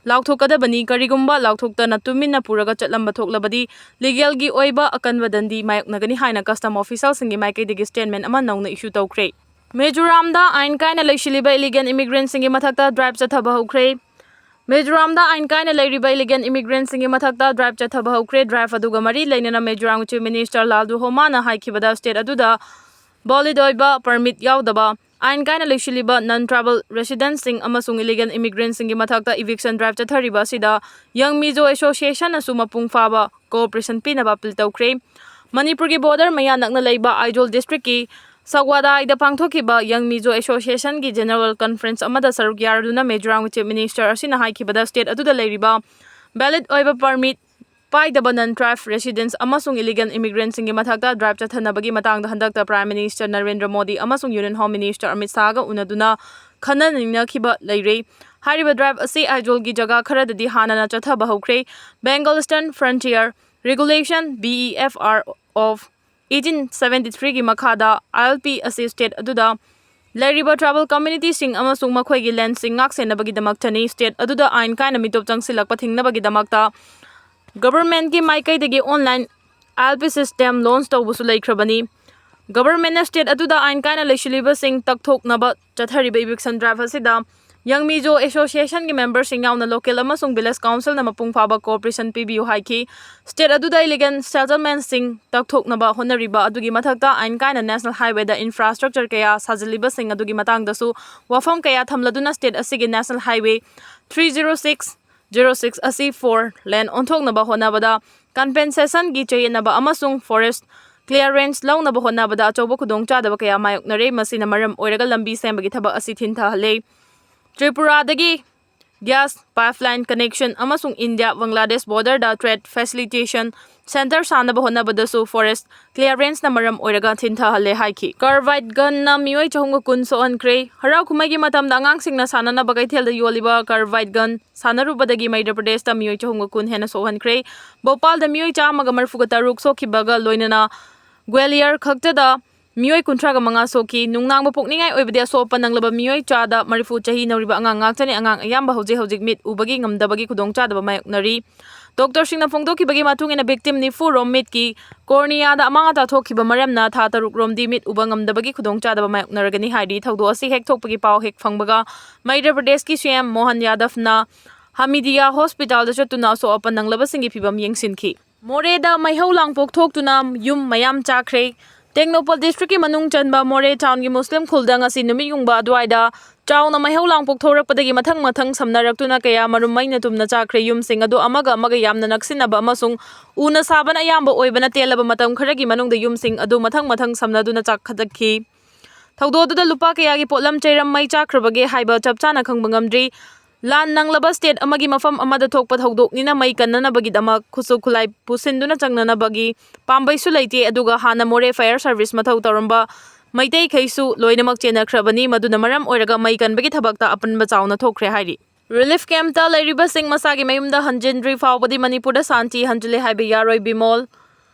ꯂꯥꯎꯊꯣꯛꯀꯗꯕꯅꯤ꯫ ꯀꯔꯤꯒꯨꯝꯕ ꯂꯥꯎꯊꯣꯛꯇꯅ ꯇꯨꯃꯤꯟꯅ ꯄꯨꯔꯒ ꯆꯠꯂꯝꯕ ꯊꯣꯛꯂꯕꯗꯤ legalꯒꯤ ꯑꯣꯏꯕ ꯑꯀꯟꯕ ꯗꯟꯗꯤ ꯃꯥꯌꯣꯛꯅꯒꯅꯤ ꯍꯥꯏꯅ custom officialꯁꯤꯡꯒꯤ ꯃꯥꯏꯀꯩꯗꯒꯤ statement ꯑꯃ ꯅꯧꯅ issue ꯇꯧꯈ꯭ꯔꯦ꯫ ꯃꯤꯖꯣꯔꯥꯝꯗ ꯑꯥꯏꯟ ꯀꯥꯏꯅ ꯂꯩꯁꯤꯜꯂꯤꯕ illegal immigrantꯁꯤꯡꯒꯤ ꯃꯊꯛꯇ drive ꯆꯠꯊꯕ ꯍꯧꯈ꯭ꯔꯦ꯫ ꯃꯤꯖꯣꯔꯥꯝꯗ ꯑꯥꯏꯟ ꯀꯥꯏꯅ ꯂꯩꯔꯤꯕ illegal immigrantꯁꯤꯡꯒꯤ ꯃꯊꯛꯇ drive ꯆꯠꯊꯕ ꯍꯧꯈ꯭ꯔꯦ꯫ Drive ꯑꯗꯨꯒ ꯃꯔꯤ ꯂꯩꯅꯅ ꯃꯤꯖꯣꯔꯥꯝꯒꯤ Chief Minister ꯂꯥꯜꯗꯨꯍꯣꯃꯥꯅ ꯍꯥꯏꯈꯤꯕꯗ state ꯑꯗꯨꯗ valid ꯑꯣꯏꯕ permit ꯌꯥꯎꯗꯕ ꯑꯥꯏꯟ ꯀꯥꯏꯅ ꯂꯩꯁꯤꯜꯂꯤꯕ non tribal residentꯁꯤꯡ ꯑꯃꯁꯨꯡ illegal immigrantꯁꯤꯡꯒꯤ ꯃꯊꯛꯇ eviction drive ꯆꯠꯊꯔꯤꯕ ꯑꯁꯤꯗ Young Mizo Associationꯅꯁꯨ ꯃꯄꯨꯡ ꯐꯥꯕ cooperation ꯄꯤꯅꯕ appeal ꯇꯧꯈ꯭ꯔꯦ꯫ ꯃꯅꯤꯄꯨꯔꯒꯤ border ꯃꯌꯥ ꯅꯛꯅ ꯂꯩꯕ ꯑꯥꯏꯖꯣꯜ districtꯀꯤ ꯁꯛꯋꯥꯗꯥꯏꯗ ꯄꯥꯡꯊꯣꯛꯈꯤꯕ Young Mizo Associationꯒꯤ general conference ꯑꯃꯗ ꯁꯔꯨꯛ ꯌꯥꯔꯗꯨꯅ ꯃꯤꯖꯣꯔꯥꯝꯒꯤ Chief Minister ꯑꯁꯤꯅ ꯍꯥꯏꯈꯤꯕꯗ state ꯑꯗꯨꯗ ꯂꯩꯔꯤꯕ valid ꯑꯣꯏꯕ permit ꯄꯥꯏꯗꯕ non tribe residents ꯑꯃꯁꯨꯡ illegal immigrantꯁꯤꯡꯒꯤ ꯃꯊꯛꯇ drive ꯆꯠꯊꯅꯕꯒꯤ ꯃꯇꯥꯡꯗ ꯍꯟꯗꯛꯇ Prime Minister ꯅꯔꯦꯟꯗ꯭ꯔ ꯃꯣꯗꯤ ꯑꯃꯁꯨꯡ Union Home Minister ꯑꯃꯤꯠ ꯁꯥꯍꯒ ꯎꯅꯗꯨꯅ ꯈꯟꯅ ꯅꯩꯅꯈꯤꯕ ꯂꯩꯔꯦ꯫ ꯍꯥꯏꯔꯤꯕ drive ꯑꯁꯤ ꯑꯥꯏꯖꯣꯜꯒꯤ ꯖꯒꯥ ꯈꯔꯗꯗꯤ ꯍꯥꯟꯅꯅ ꯆꯠꯊꯕ ꯍꯧꯈ꯭ꯔꯦ꯫ Bengal Eastern Frontier Regulation, B E F R of eighteen seventy threeꯒꯤ ꯃꯈꯥꯗ ILP ꯑꯁꯤ state ꯑꯗꯨꯗ ꯂꯩꯔꯤꯕ tribal communityꯁꯤꯡ ꯑꯃꯁꯨꯡ ꯃꯈꯣꯏꯒꯤ landꯁꯤꯡ ꯉꯥꯛ-ꯁꯦꯟꯅꯕꯒꯤꯗꯃꯛꯇꯅꯤ꯫ State ꯑꯗꯨꯗ ꯑꯥꯏꯟ ꯀꯥꯏꯅ ꯃꯤꯇꯣꯞ ꯆꯪꯁꯤꯜꯂꯛꯄ ꯊꯤꯡꯅꯕꯒꯤꯗꯃꯛꯇ governmentꯀꯤ ꯃꯥꯏꯀꯩꯗꯒꯤ online ILP system launch ꯇꯧꯕꯁꯨ ꯂꯩꯈ꯭ꯔꯕꯅꯤ꯫ Governmentꯅ state ꯑꯗꯨꯗ ꯑꯥꯏꯟ ꯀꯥꯏꯅ ꯂꯩꯁꯤꯜꯂꯤꯕꯁꯤꯡ ꯇꯛꯊꯣꯛꯅꯕ ꯆꯠꯊꯔꯤꯕ eviction drive ꯑꯁꯤꯗ Young Mizo Associationꯒꯤ memberꯁꯤꯡ ꯌꯥꯎꯅ local ꯑꯃꯁꯨꯡ village councilꯅ ꯃꯄꯨꯡ ꯐꯥꯕ cooperation ꯄꯤꯕꯤꯌꯨ ꯍꯥꯏꯈꯤ꯫ State ꯑꯗꯨꯗ illegal settlementꯁꯤꯡ ꯇꯛꯊꯣꯛꯅꯕ ꯍꯣꯠꯅꯔꯤꯕ ꯑꯗꯨꯒꯤ ꯃꯊꯛꯇ ꯑꯥꯏꯟ ꯀꯥꯏꯅ national highwayꯗ infrastructure ꯀꯌꯥ ꯁꯥꯖꯤꯜꯂꯤꯕꯁꯤꯡ ꯑꯗꯨꯒꯤ ꯃꯇꯥꯡꯗꯁꯨ ꯋꯥꯐꯝ ꯀꯌꯥ ꯊꯝꯂꯗꯨꯅ state ꯑꯁꯤꯒꯤ national highway three zero six zero six ꯑꯁꯤ four lane ꯑꯣꯟꯊꯣꯛꯅꯕ ꯍꯣꯠꯅꯕꯗ compensationꯒꯤ ꯆꯌꯦꯠꯅꯕ ꯑꯃꯁꯨꯡ forest clearance ꯂꯧꯅꯕ ꯍꯣꯠꯅꯕꯗ ꯑꯆꯧꯕ ꯈꯨꯗꯣꯡꯆꯥꯗꯕ ꯀꯌꯥ ꯃꯥꯌꯣꯛꯅꯔꯦ꯫ ꯃꯁꯤꯅ ꯃꯔꯝ ꯑꯣꯏꯔꯒ ꯂꯝꯕꯤ ꯁꯦꯝꯕꯒꯤ ꯊꯕꯛ ꯑꯁꯤ ꯊꯤꯟꯊꯍꯜꯂꯦ꯫ ꯇ꯭ꯔꯤꯄꯨꯔꯥꯗꯒꯤ gas pipeline connection ꯑꯃꯁꯨꯡ ꯏꯟꯗꯤꯌꯥ ꯕꯪꯒ꯭ꯂꯥꯗꯦꯁ border ꯗ trade facilitation centre ꯁꯥꯅꯕ ꯍꯣꯠꯅꯕꯗꯁꯨ forest clearance ꯅ ꯃꯔꯝ ꯑꯣꯏꯔꯒ ꯊꯤꯟꯊꯍꯜꯂꯦ ꯍꯥꯏꯈꯤ꯫ Carbide gun ꯅ ꯃꯤꯑꯣꯏ ꯆꯍꯨꯝꯒ ꯀꯨꯟ ꯁꯣꯛꯍꯟꯈ꯭ꯔꯦ꯫ ꯍꯔꯥꯎ ꯀꯨꯝꯍꯩꯒꯤ ꯃꯇꯝꯗ ꯑꯉꯥꯡꯁꯤꯡꯅ ꯁꯥꯟꯅꯅꯕ ꯀꯩꯊꯦꯜꯗ ꯌꯣꯜꯂꯤꯕ carbide gun ꯁꯥꯟꯅꯔꯨꯕꯗ ꯃꯩꯙ꯭ꯌ ꯄ꯭ꯔꯗꯦꯁꯇ ꯃꯤꯑꯣꯏ ꯆꯍꯨꯝꯒ ꯀꯨꯟ ꯍꯦꯟꯅ ꯁꯣꯛꯍꯟꯈ꯭ꯔꯦ꯫ ꯚꯣꯄꯥꯜꯗ ꯃꯤꯑꯣꯏ ꯆꯥꯝꯃꯒ ꯃꯔꯤꯐꯨꯒ ꯇꯔꯨꯛ ꯁꯣꯛꯈꯤꯕꯒ ꯂꯣꯏꯅꯅ ꯒ꯭ꯋꯥꯂꯤꯌꯔ ꯈꯛꯇꯗ ꯃꯤꯑꯣꯏ ꯀꯨꯟꯊ꯭ꯔꯥꯒ ꯃꯉꯥ ꯁꯣꯛꯈꯤ꯫ ꯅꯨꯡꯅꯥꯡꯕ ꯄꯣꯛꯅꯤꯡꯉꯥꯏ ꯑꯣꯏꯕꯗꯤ ꯑꯁꯣꯛ ꯑꯄꯟ ꯅꯪꯂꯕ ꯃꯤꯑꯣꯏ ꯆꯥꯗ ꯃꯔꯤꯐꯨ ꯆꯍꯤ ꯅꯧꯔꯤꯕ ꯑꯉꯥꯡ ꯉꯥꯛꯇꯅꯤ꯫ ꯑꯉꯥꯡ ꯑꯌꯥꯝꯕ ꯍꯧꯖꯤꯛ ꯍꯧꯖꯤꯛ ꯃꯤꯠ ꯎꯕꯒꯤ ꯉꯝꯗꯕꯒꯤ ꯈꯨꯗꯣꯡꯆꯥꯗꯕ ꯃꯥꯌꯣꯛꯅꯔꯤ꯫ ꯗꯣꯛꯇꯔꯁꯤꯡꯅ ꯐꯣꯡꯗꯣꯛꯈꯤꯕꯒꯤ ꯃꯇꯨꯡ ꯏꯟꯅ, victim ꯅꯤꯐꯨ ꯔꯣꯝ ꯃꯤꯠꯀꯤ cornea ꯗ ꯑꯃꯥꯡ ꯑꯇꯥ ꯊꯣꯛꯈꯤꯕ ꯃꯔꯝꯅ ꯊꯥ ꯇꯔꯨꯛ ꯔꯣꯝꯗꯤ ꯃꯤꯠ ꯎꯕ ꯉꯝꯗꯕꯒꯤ ꯈꯨꯗꯣꯡꯆꯥꯗꯕ ꯃꯥꯌꯣꯛꯅꯔꯒꯅꯤ ꯍꯥꯏꯔꯤ꯫ ꯊꯧꯗꯣꯛ ꯑꯁꯤ ꯍꯦꯛ ꯊꯣꯛꯄꯒꯤ ꯄꯥꯎ ꯍꯦꯛ ꯐꯪꯕꯒ ꯃꯩꯙ꯭ꯌ ꯄ꯭ꯔꯗꯦꯁꯀꯤ ꯁꯤ ꯑꯦꯝ ꯃꯣꯍꯟ ꯌꯥꯗꯕꯅ ꯍꯃꯤꯗꯤꯌꯥ ꯍꯣꯁꯄꯤꯇꯥꯜꯗ ꯆꯠꯇꯨꯅ ꯑꯁꯣꯛ ꯑꯄꯟ ꯅꯪꯂꯕꯁꯤꯡꯒꯤ ꯐꯤꯚꯝ ꯌꯦꯡꯁꯤꯟꯈꯤ꯫ ꯃꯣꯔꯦꯗ ꯃꯩꯍꯧ ꯂꯥꯡꯄꯣꯛ ꯊꯣꯛꯇꯨꯅ ꯌꯨꯝ ꯃꯌꯥꯝ ꯆꯥꯈ꯭ꯔꯦ꯫ ꯇꯦꯡꯅꯧꯄꯜ district ꯀꯤ ꯃꯅꯨꯡ ꯆꯟꯕ ꯃꯣꯔꯦ town ꯒꯤ ꯃꯨꯁꯂꯤꯝ ꯈꯨꯜꯗ ꯉꯁꯤ ꯅꯨꯃꯤꯠ ꯌꯨꯡꯕ ꯑꯗꯨꯋꯥꯏꯗ ꯆꯥꯎꯅ ꯃꯩꯍꯧ ꯂꯥꯡꯄꯣꯛ ꯊꯣꯛꯔꯛꯄꯗꯒꯤ ꯃꯊꯪ ꯃꯊꯪ ꯁꯝꯅꯔꯛꯇꯨꯅ ꯀꯌꯥ ꯃꯔꯨꯝ ꯃꯩꯅ ꯇꯨꯝꯅ ꯆꯥꯈ꯭ꯔꯦ꯫ ꯌꯨꯝꯁꯤꯡ ꯑꯗꯨ ꯑꯃꯒ ꯑꯃꯒ ꯌꯥꯝꯅ ꯅꯛꯁꯤꯟꯅꯕ ꯑꯃꯁꯨꯡ ꯎꯅ ꯁꯥꯕꯅ ꯑꯌꯥꯝꯕ ꯑꯣꯏꯕꯅ, ꯇꯦꯜꯂꯕ ꯃꯇꯝ ꯈꯔꯒꯤ ꯃꯅꯨꯡꯗ ꯌꯨꯝꯁꯤꯡ ꯑꯗꯨ ꯃꯊꯪ ꯃꯊꯪ ꯁꯝꯅꯗꯨꯅ ꯆꯥꯛꯈꯠꯂꯛꯈꯤ꯫ ꯊꯧꯗꯣꯛ ꯑꯗꯨꯗ ꯂꯨꯄꯥ ꯀꯌꯥꯒꯤ ꯄꯣꯠꯂꯝ ꯆꯩꯔꯝ ꯃꯩ ꯆꯥꯛꯈ꯭ꯔꯕꯒꯦ ꯍꯥꯏꯕ ꯆꯞ ꯆꯥꯅ ꯈꯪꯕ ꯉꯝꯗ꯭ꯔꯤ꯫ ꯂꯥꯟ ꯅꯪꯂꯕ state ꯑꯃꯒꯤ ꯃꯐꯝ ꯑꯃꯗ ꯊꯣꯛꯄ ꯊꯧꯗꯣꯛꯅꯤꯅ ꯃꯩ ꯀꯟꯅꯅꯕꯒꯤꯗꯃꯛ ꯈꯨꯠꯁꯨ ꯈꯨꯠꯂꯥꯏ ꯄꯨꯁꯤꯟꯗꯨꯅ ꯆꯪꯅꯅꯕꯒꯤ ꯄꯥꯝꯕꯩꯁꯨ ꯂꯩꯇꯦ꯫ ꯑꯗꯨꯒ ꯍꯥꯟꯅ ꯃꯣꯔꯦ fire service ꯃꯊꯧ ꯇꯧꯔꯝꯕ ꯃꯩꯇꯩꯈꯩꯁꯨ ꯂꯣꯏꯅꯃꯛ ꯆꯦꯟꯅꯈ꯭ꯔꯕꯅꯤ꯫ ꯃꯗꯨꯅ ꯃꯔꯝ ꯑꯣꯏꯔꯒ ꯃꯩ ꯀꯟꯕꯒꯤ ꯊꯕꯛꯇ ꯑꯄꯟꯕ ꯆꯥꯎꯅ ꯊꯣꯛꯈ꯭ꯔꯦ ꯍꯥꯏꯔꯤ꯫ Relief camp ꯇ ꯂꯩꯔꯤꯕꯁꯤꯡ ꯃꯁꯥꯒꯤ ꯃꯌꯨꯝꯗ ꯍꯟꯖꯤꯟꯗ꯭ꯔꯤ ꯐꯥꯎꯕꯗꯤ ꯃꯅꯤꯄꯨꯔꯗ ꯁꯥꯟꯇꯤ ꯍꯟꯖꯤꯜꯂꯦ ꯍꯥꯏꯕ ꯌꯥꯔꯣꯏ꯫ ꯕꯤꯃꯣꯜ꯫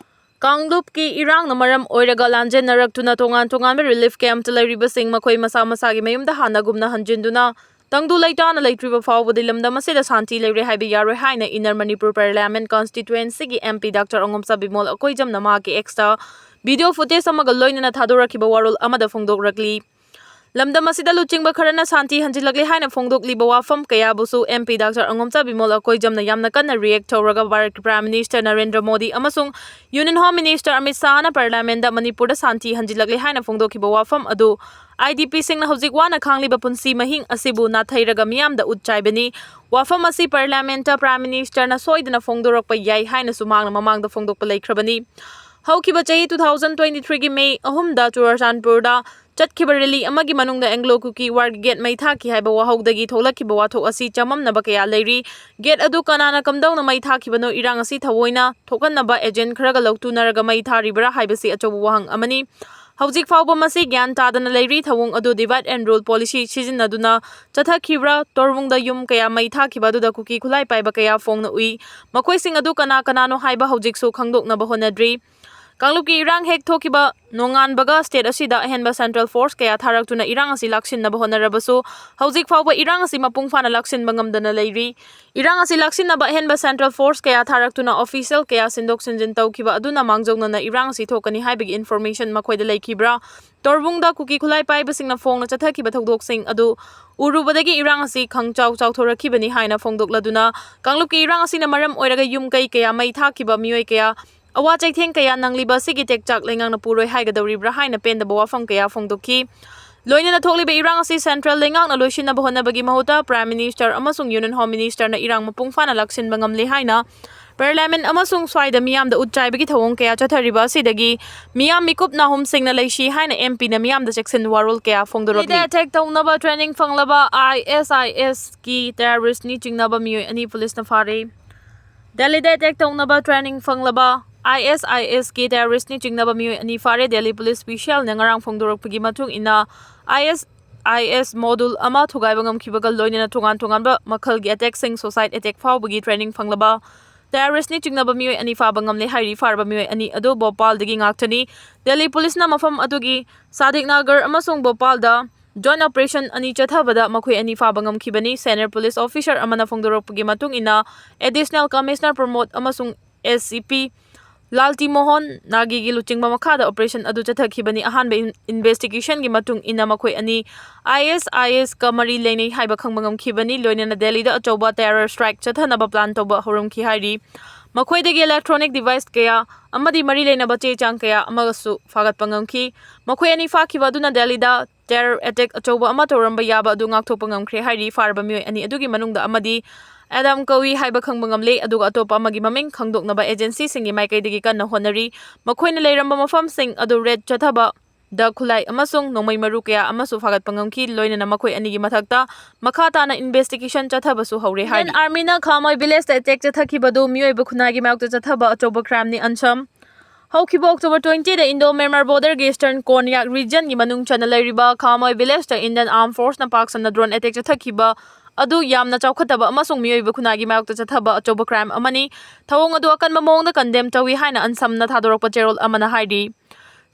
ꯀꯥꯡꯂꯨꯞꯀꯤ ꯏꯔꯥꯡꯅ ꯃꯔꯝ ꯑꯣꯏꯔꯒ ꯂꯥꯟꯖꯦꯟꯅꯔꯛꯇꯨꯅ ꯇꯣꯉꯥꯟ ꯇꯣꯉꯥꯟꯕ relief camp ꯇ ꯂꯩꯔꯤꯕꯁꯤꯡ ꯃꯈꯣꯏ ꯃꯁꯥ ꯃꯁꯥꯒꯤ ꯃꯌꯨꯝꯗ ꯍꯥꯟꯅꯒꯨꯝꯅ ꯍꯟꯖꯤꯟꯗꯨꯅ ꯇꯪꯗꯨ ꯂꯩꯇꯥꯅ ꯂꯩꯇ꯭ꯔꯤꯕ ꯐꯥꯎꯕꯗꯤ ꯂꯝꯗꯝ ꯑꯁꯤꯗ ꯁꯥꯟꯇꯤ ꯂꯩꯔꯦ ꯍꯥꯏꯕ ꯌꯥꯔꯣꯏ ꯍꯥꯏꯅ Inner Manipur Parliament constituency ꯒꯤ M P Doctor ꯑꯉꯣꯝꯆꯥ ꯕꯤꯃꯣꯜ ꯑꯀꯣꯏꯖꯝꯅ ꯃꯍꯥꯛꯀꯤ X ꯇ video footage ꯑꯃꯒ ꯂꯣꯏꯅꯅ ꯊꯥꯗꯣꯔꯛꯈꯤꯕ ꯋꯥꯔꯣꯜ ꯑꯃꯗ ꯐꯣꯡꯗꯣꯛꯂꯛꯂꯤ꯫ ꯂꯝꯗꯝ ꯑꯁꯤꯗ ꯂꯨꯆꯤꯡꯕ ꯈꯔꯅ ꯁꯥꯟꯇꯤ ꯍꯟꯖꯤꯜꯂꯛꯂꯦ ꯍꯥꯏꯅ ꯐꯣꯡꯗꯣꯛꯂꯤꯕ ꯋꯥꯐꯝ ꯀꯌꯥꯕꯨꯁꯨ M P Doctor ꯑꯉꯣꯝꯆꯥ ꯕꯤꯃꯣꯜ ꯑꯀꯣꯏꯖꯝꯅ ꯌꯥꯝꯅ ꯀꯟꯅ react ꯇꯧꯔꯒ ꯚꯥꯔꯠꯀꯤ Prime Minister ꯅꯔꯦꯟꯗ꯭ꯔ ꯃꯣꯗꯤ ꯑꯃꯁꯨꯡ Union Home Minister Amit ꯁꯥꯍꯅ Parliament ꯗ ꯃꯅꯤꯄꯨꯔꯗ ꯁꯥꯟꯇꯤ ꯍꯟꯖꯤꯜꯂꯛꯂꯦ ꯍꯥꯏꯅ ꯐꯣꯡꯗꯣꯛꯈꯤꯕ ꯋꯥꯐꯝ ꯑꯗꯨ I D P ꯁꯤꯡꯅ ꯍꯧꯖꯤꯛ ꯋꯥꯅ ꯈꯥꯡꯂꯤꯕ ꯄꯨꯟꯁꯤ ꯃꯍꯤꯡ ꯑꯁꯤꯕꯨ ꯅꯥꯊꯩꯔꯒ ꯃꯤꯌꯥꯝꯗ ꯎꯠ ꯆꯥꯏꯕꯅꯤ꯫ ꯋꯥꯐꯝ ꯑꯁꯤ Parliament ꯇ Prime Minister ꯅ ꯁꯣꯏꯗꯅ ꯐꯣꯡꯗꯣꯔꯛꯄ ꯌꯥꯏ ꯍꯥꯏꯅꯁꯨ ꯃꯍꯥꯛꯅ ꯃꯃꯥꯡꯗ ꯐꯣꯡꯗꯣꯛꯄ ꯂꯩꯈ꯭ꯔꯕꯅꯤ꯫ ꯍꯧꯈꯤꯕ ꯆꯍꯤ two thousand twenty threeꯒꯤ May ꯑꯍꯨꯝꯗ ꯆꯨꯔꯆꯥꯟꯄꯨꯔꯗ ꯆꯠꯈꯤꯕ rally ꯑꯃꯒꯤ ꯃꯅꯨꯡꯗ Anglo Kuki Warꯒꯤ gate ꯃꯩ ꯊꯥꯈꯤ ꯍꯥꯏꯕ ꯋꯥꯍꯧꯗꯒꯤ ꯊꯣꯛꯂꯛꯈꯤꯕ ꯋꯥꯊꯣꯛ ꯑꯁꯤ ꯆꯃꯝꯅꯕ ꯀꯌꯥ ꯂꯩꯔꯤ꯫ Gate ꯑꯗꯨ ꯀꯅꯥꯅ ꯀꯝꯗꯧꯅ ꯃꯩ ꯊꯥꯈꯤꯕꯅꯣ, ꯏꯔꯥꯡ ꯑꯁꯤ ꯊꯑꯣꯏꯅ ꯊꯣꯛꯍꯟꯅꯕ agent ꯈꯔꯒ ꯂꯧꯇꯨꯅꯔꯒ ꯃꯩ ꯊꯥꯔꯤꯕꯔꯥ ꯍꯥꯏꯕꯁꯤ ꯑꯆꯧꯕ ꯋꯥꯍꯪ ꯑꯃꯅꯤ꯫ ꯍꯧꯖꯤꯛ ꯐꯥꯎꯕ ꯃꯁꯤ ꯒ꯭ꯌꯥꯟ ꯇꯥꯗꯅ ꯂꯩꯔꯤ꯫ ꯊꯧꯑꯣꯡ ꯑꯗꯨ divide and rule policy ꯁꯤꯖꯤꯟꯅꯗꯨꯅ ꯆꯠꯊꯈꯤꯕ꯭ꯔꯥ? ꯇꯣꯔꯕꯨꯡꯗ ꯌꯨꯝ ꯀꯌꯥ ꯃꯩ ꯊꯥꯈꯤꯕ ꯑꯗꯨꯗ ꯀꯨꯀꯤ ꯈꯨꯠꯂꯥꯏ ꯄꯥꯏꯕ ꯀꯌꯥ ꯐꯣꯡꯅ ꯎꯏ꯫ ꯃꯈꯣꯏꯁꯤꯡ ꯑꯗꯨ ꯀꯅꯥ ꯀꯅꯥꯅꯣ ꯍꯥꯏꯕ ꯍꯧꯖꯤꯛꯁꯨ ꯈꯪꯗꯣꯛꯅꯕ ꯍꯣꯠꯅꯗ꯭ꯔꯤ꯫ ꯀꯥꯡꯂꯨꯞꯀꯤ ꯏꯔꯥꯡ ꯍꯦꯛ ꯊꯣꯛꯈꯤꯕ ꯅꯣꯡꯉꯥꯟꯕꯒ state ꯑꯁꯤꯗ ꯑꯍꯦꯟꯕ central force ꯀꯌꯥ ꯊꯥꯔꯛꯇꯨꯅ ꯏꯔꯥꯡ ꯑꯁꯤ ꯂꯥꯛꯁꯤꯟꯅꯕ ꯍꯣꯠꯅꯔꯕꯁꯨ, ꯍꯧꯖꯤꯛ ꯐꯥꯎꯕ ꯏꯔꯥꯡ ꯑꯁꯤ ꯃꯄꯨꯡ ꯐꯥꯅ ꯂꯥꯛꯁꯤꯟꯕ ꯉꯝꯗꯅ ꯂꯩꯔꯤ꯫ ꯏꯔꯥꯡ ꯑꯁꯤ ꯂꯥꯛꯁꯤꯟꯅꯕ ꯑꯍꯦꯟꯕ central force ꯀꯌꯥ ꯊꯥꯔꯛꯇꯨꯅ official ꯀꯌꯥ ꯁꯤꯟꯗꯣꯛ ꯁꯤꯟꯖꯤꯟ ꯇꯧꯈꯤꯕ ꯑꯗꯨꯅ ꯃꯥꯡꯖꯧꯅꯅ ꯏꯔꯥꯡ ꯑꯁꯤ ꯊꯣꯛꯀꯅꯤ ꯍꯥꯏꯕꯒꯤ information ꯃꯈꯣꯏꯗ ꯂꯩꯈꯤꯕ꯭ꯔꯥ? ꯇꯣꯔꯕꯨꯡꯗ ꯀꯨꯀꯤ ꯈꯨꯠꯂꯥꯏ ꯄꯥꯏꯕꯁꯤꯡꯅ ꯐꯣꯡꯅ ꯆꯠꯊꯈꯤꯕ ꯊꯧꯗꯣꯛꯁꯤꯡ ꯑꯗꯨ ꯎꯔꯨꯕꯗꯒꯤ ꯏꯔꯥꯡ ꯑꯁꯤ ꯈꯪꯆꯥꯎ ꯆꯥꯎꯊꯣꯔꯛꯈꯤꯕꯅꯤ ꯍꯥꯏꯅ ꯐꯣꯡꯗꯣꯛꯂꯗꯨꯅ, ꯀꯥꯡꯂꯨꯞꯀꯤ ꯏꯔꯥꯡ ꯑꯁꯤꯅ ꯃꯔꯝ ꯑꯣꯏꯔꯒ ꯌꯨꯝ ꯀꯩ ꯀꯌꯥ ꯃꯩ ꯊꯥꯈꯤꯕ, ꯃꯤꯑꯣꯏ ꯀꯌꯥ ꯑꯋꯥ ꯆꯩꯊꯦꯡ ꯀꯌꯥ ꯅꯪꯂꯤꯕ ꯑꯁꯤꯒꯤ ꯇꯦꯛꯆꯥꯛ ꯂꯩꯉꯥꯛꯅ ꯄꯨꯔꯣꯏ ꯍꯥꯏꯒꯗꯧꯔꯤꯕ꯭ꯔꯥ ꯍꯥꯏꯅ ꯄꯦꯟꯗꯕ ꯋꯥꯐꯝ ꯀꯌꯥ ꯐꯣꯡꯗꯣꯛꯈꯤ꯫ ꯂꯣꯏꯅꯅ ꯊꯣꯛꯂꯤꯕ ꯏꯔꯥꯡ ꯑꯁꯤ central ꯂꯩꯉꯥꯛꯅ ꯂꯣꯏꯁꯤꯟꯅꯕ ꯍꯣꯠꯅꯕꯒꯤ ꯃꯍꯨꯠꯇ Prime Minister ꯑꯃꯁꯨꯡ Union Home Minister ꯅ ꯏꯔꯥꯡ ꯃꯄꯨꯡ ꯐꯥꯅ ꯂꯥꯛꯁꯤꯟꯕ ꯉꯝꯂꯦ ꯍꯥꯏꯅ Parliament ꯑꯃꯁꯨꯡ ꯁ꯭ꯋꯥꯏꯗ ꯃꯤꯌꯥꯝꯗ ꯎꯠ ꯆꯥꯏꯕꯒꯤ ꯊꯧꯑꯣꯡ ꯀꯌꯥ ꯆꯠꯊꯔꯤꯕ ꯑꯁꯤꯗꯒꯤ ꯃꯤꯌꯥꯝ ꯃꯤꯀꯨꯞ ꯅꯥꯍꯨꯝꯁꯤꯡꯅ ꯂꯩꯁꯤ ꯍꯥꯏꯅ M P ꯅ ꯃꯤꯌꯥꯝꯗ ꯆꯦꯛꯁꯤꯟ ꯋꯥꯔꯣꯜ ꯀꯌꯥ ꯐꯣꯡꯗꯣꯔꯛꯂꯤ꯫ Delhi ꯗ attack ꯇꯧꯅꯕ training ꯐꯪꯂꯕ I S I S ꯀꯤ terrorist ꯅꯤ ꯆꯤꯡꯅꯕ ꯃꯤꯑꯣꯏ ꯑꯅꯤ ꯄꯨꯂꯤꯁꯅ ꯐꯥꯔꯦ꯫ Delhi ꯗ attack ꯇꯧꯅꯕ training ꯐꯪꯂꯕ I S I S ꯀꯤ terrorist ꯅꯤ ꯆꯤꯡꯅꯕ ꯃꯤꯑꯣꯏ ꯑꯅꯤ ꯐꯥꯔꯦ꯫ Delhi Police Official ꯅ ꯉꯔꯥꯡ ꯐꯣꯡꯗꯣꯔꯛꯄꯒꯤ ꯃꯇꯨꯡ ꯏꯟꯅ, I S I S module ꯑꯃ ꯊꯨꯒꯥꯏꯕ ꯉꯝꯈꯤꯕꯒ ꯂꯣꯏꯅꯅ ꯇꯣꯉꯥꯟ ꯇꯣꯉꯥꯟꯕ ꯃꯈꯜꯒꯤ attack ꯁꯤꯡ, suicide attack ꯐꯥꯎꯕꯒꯤ training ꯐꯪꯂꯕ terrorist ꯅꯤ ꯆꯤꯡꯅꯕ ꯃꯤꯑꯣꯏ ꯑꯅꯤ ꯐꯥꯕ ꯉꯝꯂꯦ ꯍꯥꯏꯔꯤ꯫ ꯐꯥꯔꯕ ꯃꯤꯑꯣꯏ ꯑꯅꯤ ꯑꯗꯨ ꯚꯣꯄꯥꯜꯗꯒꯤ ꯉꯥꯛꯇꯅꯤ꯫ Delhi Police ꯅ ꯃꯐꯝ ꯑꯗꯨꯒꯤ ꯁꯥꯗꯤꯛ ꯅꯥꯒꯔ ꯑꯃꯁꯨꯡ ꯚꯣꯄꯥꯜꯗ joint operation ꯑꯅꯤ ꯆꯠꯊꯕꯗ ꯃꯈꯣꯏ ꯑꯅꯤ ꯐꯥꯕ ꯉꯝꯈꯤꯕꯅꯤ꯫ Senior police officer ꯑꯃꯅ ꯐꯣꯡꯗꯣꯔꯛꯄꯒꯤ ꯃꯇꯨꯡ ꯏꯟꯅ, Additional Commissioner ꯄ꯭ꯔꯃꯣꯗ ꯑꯃꯁꯨꯡ S C P ꯂꯥꯜꯇꯤ ꯃꯣꯍꯟ ꯅꯥꯒꯤꯒꯤ ꯂꯨꯆꯤꯡꯕ ꯃꯈꯥꯗ operation ꯑꯗꯨ ꯆꯠꯊꯈꯤꯕꯅꯤ꯫ ꯑꯍꯥꯟꯕ in-, investigation ꯒꯤ ꯃꯇꯨꯡ ꯏꯟꯅ ꯃꯈꯣꯏ ꯑꯅꯤ I S I S ꯀ ꯃꯔꯤ ꯂꯩꯅꯩ ꯍꯥꯏꯕ ꯈꯪꯕ ꯉꯝꯈꯤꯕꯅꯤ꯫ ꯂꯣꯏꯅꯅ ꯗꯦꯜꯂꯤꯗ ꯑꯆꯧꯕ terror strike ꯆꯠꯊꯅꯕ plan ꯇꯧꯕ ꯍꯧꯔꯝꯈꯤ ꯍꯥꯏꯔꯤ꯫ ꯃꯈꯣꯏꯗꯒꯤ electronic device ꯀꯌꯥ ꯑꯃꯗꯤ ꯃꯔꯤ ꯂꯩꯅꯕ ꯆꯦ ꯆꯥꯡ ꯀꯌꯥ ꯑꯃꯁꯨ ꯐꯥꯒꯠꯄ ꯉꯝꯈꯤ꯫ ꯃꯈꯣꯏ ꯑꯅꯤ ꯐꯥꯈꯤꯕ ꯑꯗꯨꯅ ꯗꯦꯜꯂꯤꯗ terror attack ꯑꯆꯧꯕ ꯑꯃ ꯇꯧꯔꯝꯕ ꯌꯥꯕ ꯑꯗꯨ ꯉꯥꯛꯊꯣꯛꯄ ꯉꯝꯈ꯭ꯔꯦ ꯍꯥꯏꯔꯤ꯫ ꯐꯥꯔꯕ ꯃꯤꯑꯣꯏ ꯑꯅꯤ ꯑꯗꯨꯒꯤ ꯃꯅꯨꯡꯗ ꯑꯃꯗꯤ ꯑꯦꯗꯥꯝ ꯀꯧꯏ ꯍꯥꯏꯕ ꯈꯪꯕ ꯉꯝꯂꯦ, ꯑꯗꯨꯒ ꯑꯇꯣꯞꯄ ꯑꯃꯒꯤ ꯃꯃꯤꯡ ꯈꯪꯗꯣꯛꯅꯕ ꯑꯦꯖꯦꯟꯁꯤꯁꯤꯡꯒꯤ ꯃꯥꯏꯀꯩꯗꯒꯤ ꯀꯟꯅ ꯍꯣꯠꯅꯔꯤ꯫ ꯃꯈꯣꯏꯅ ꯂꯩꯔꯝꯕ ꯃꯐꯝꯁꯤꯡ ꯑꯗꯨ ꯔꯦꯗ ꯆꯠꯊꯕꯗ ꯈꯨꯠꯂꯥꯏ ꯑꯃꯁꯨꯡ ꯅꯣꯡꯃꯩ ꯃꯔꯨ ꯀꯌꯥ ꯑꯃꯁꯨ ꯐꯥꯒꯠꯄ ꯉꯝꯈꯤ, ꯂꯣꯏꯅꯅ ꯃꯈꯣꯏ ꯑꯅꯤꯒꯤ ꯃꯊꯛꯇ ꯃꯈꯥ ꯇꯥꯅ ꯏꯟꯚꯦꯁꯇꯤꯒꯦꯁꯟ ꯆꯠꯊꯕꯁꯨ ꯍꯧꯔꯦ ꯍꯥꯏꯔꯤ꯫ ꯏꯟꯗꯤꯌꯟ ꯑꯥꯔꯃꯤꯅ ꯈꯥꯃꯣꯏ ꯚꯤꯂꯦꯖꯇ ꯑꯦꯇꯦꯛ ꯆꯠꯊꯈꯤꯕꯗꯨ ꯃꯤꯑꯣꯏꯕ ꯈꯨꯟꯅꯥꯏꯒꯤ ꯃꯥꯌꯣꯛꯇ ꯆꯠꯊꯕ ꯑꯆꯧꯕ ꯀ꯭ꯔꯥꯏꯝꯅꯤ꯫ ꯑꯟꯁꯝ ꯍꯧꯈꯤꯕ ꯑꯣꯛꯇꯣꯕꯔ ꯇ꯭ꯋꯦꯟꯇꯤꯗ ꯏꯟꯗꯣ ꯃ꯭ꯌꯥꯟꯃꯥꯔ ꯕꯣꯔꯗꯔꯒꯤ ꯏꯁꯇꯔꯟ ꯀꯣꯟꯌꯥꯛ ꯔꯤꯖꯟꯒꯤ ꯃꯅꯨꯡ ꯆꯟꯅ ꯂꯩꯔꯤꯕ ꯈꯥꯃꯣꯏ ꯚꯤꯂꯦꯖꯇ ꯏꯟꯗꯤꯌꯟ ꯑꯥꯔꯝ ꯐꯣꯔꯁꯅ ꯄꯥꯛ ꯁꯟꯅ ꯗ꯭ꯔꯣꯟ ꯑꯦꯇꯦꯛ ꯆꯠꯊꯈꯤꯕ ꯑꯗꯨ ꯌꯥꯝꯅ ꯆꯥꯎꯈꯠꯇꯕ ꯑꯃꯁꯨꯡ ꯃꯤꯑꯣꯏꯕ ꯈꯨꯟꯅꯥꯏꯒꯤ ꯃꯥꯌꯣꯛꯇ ꯆꯠꯊꯕ ꯑꯆꯧꯕ ꯀ꯭ꯔꯥꯏꯝ ꯑꯃꯅꯤ꯫ ꯊꯧꯑꯣꯡ ꯑꯗꯨ ꯑꯀꯟꯕ ꯃꯑꯣꯡꯗ ꯀꯟꯗꯦꯝ ꯇꯧꯏ ꯍꯥꯏꯅ ꯑꯟꯁꯝꯅ ꯊꯥꯗꯣꯔꯛꯄ ꯆꯦꯔꯣꯜ ꯑꯃꯅ ꯍꯥꯏꯔꯤ꯫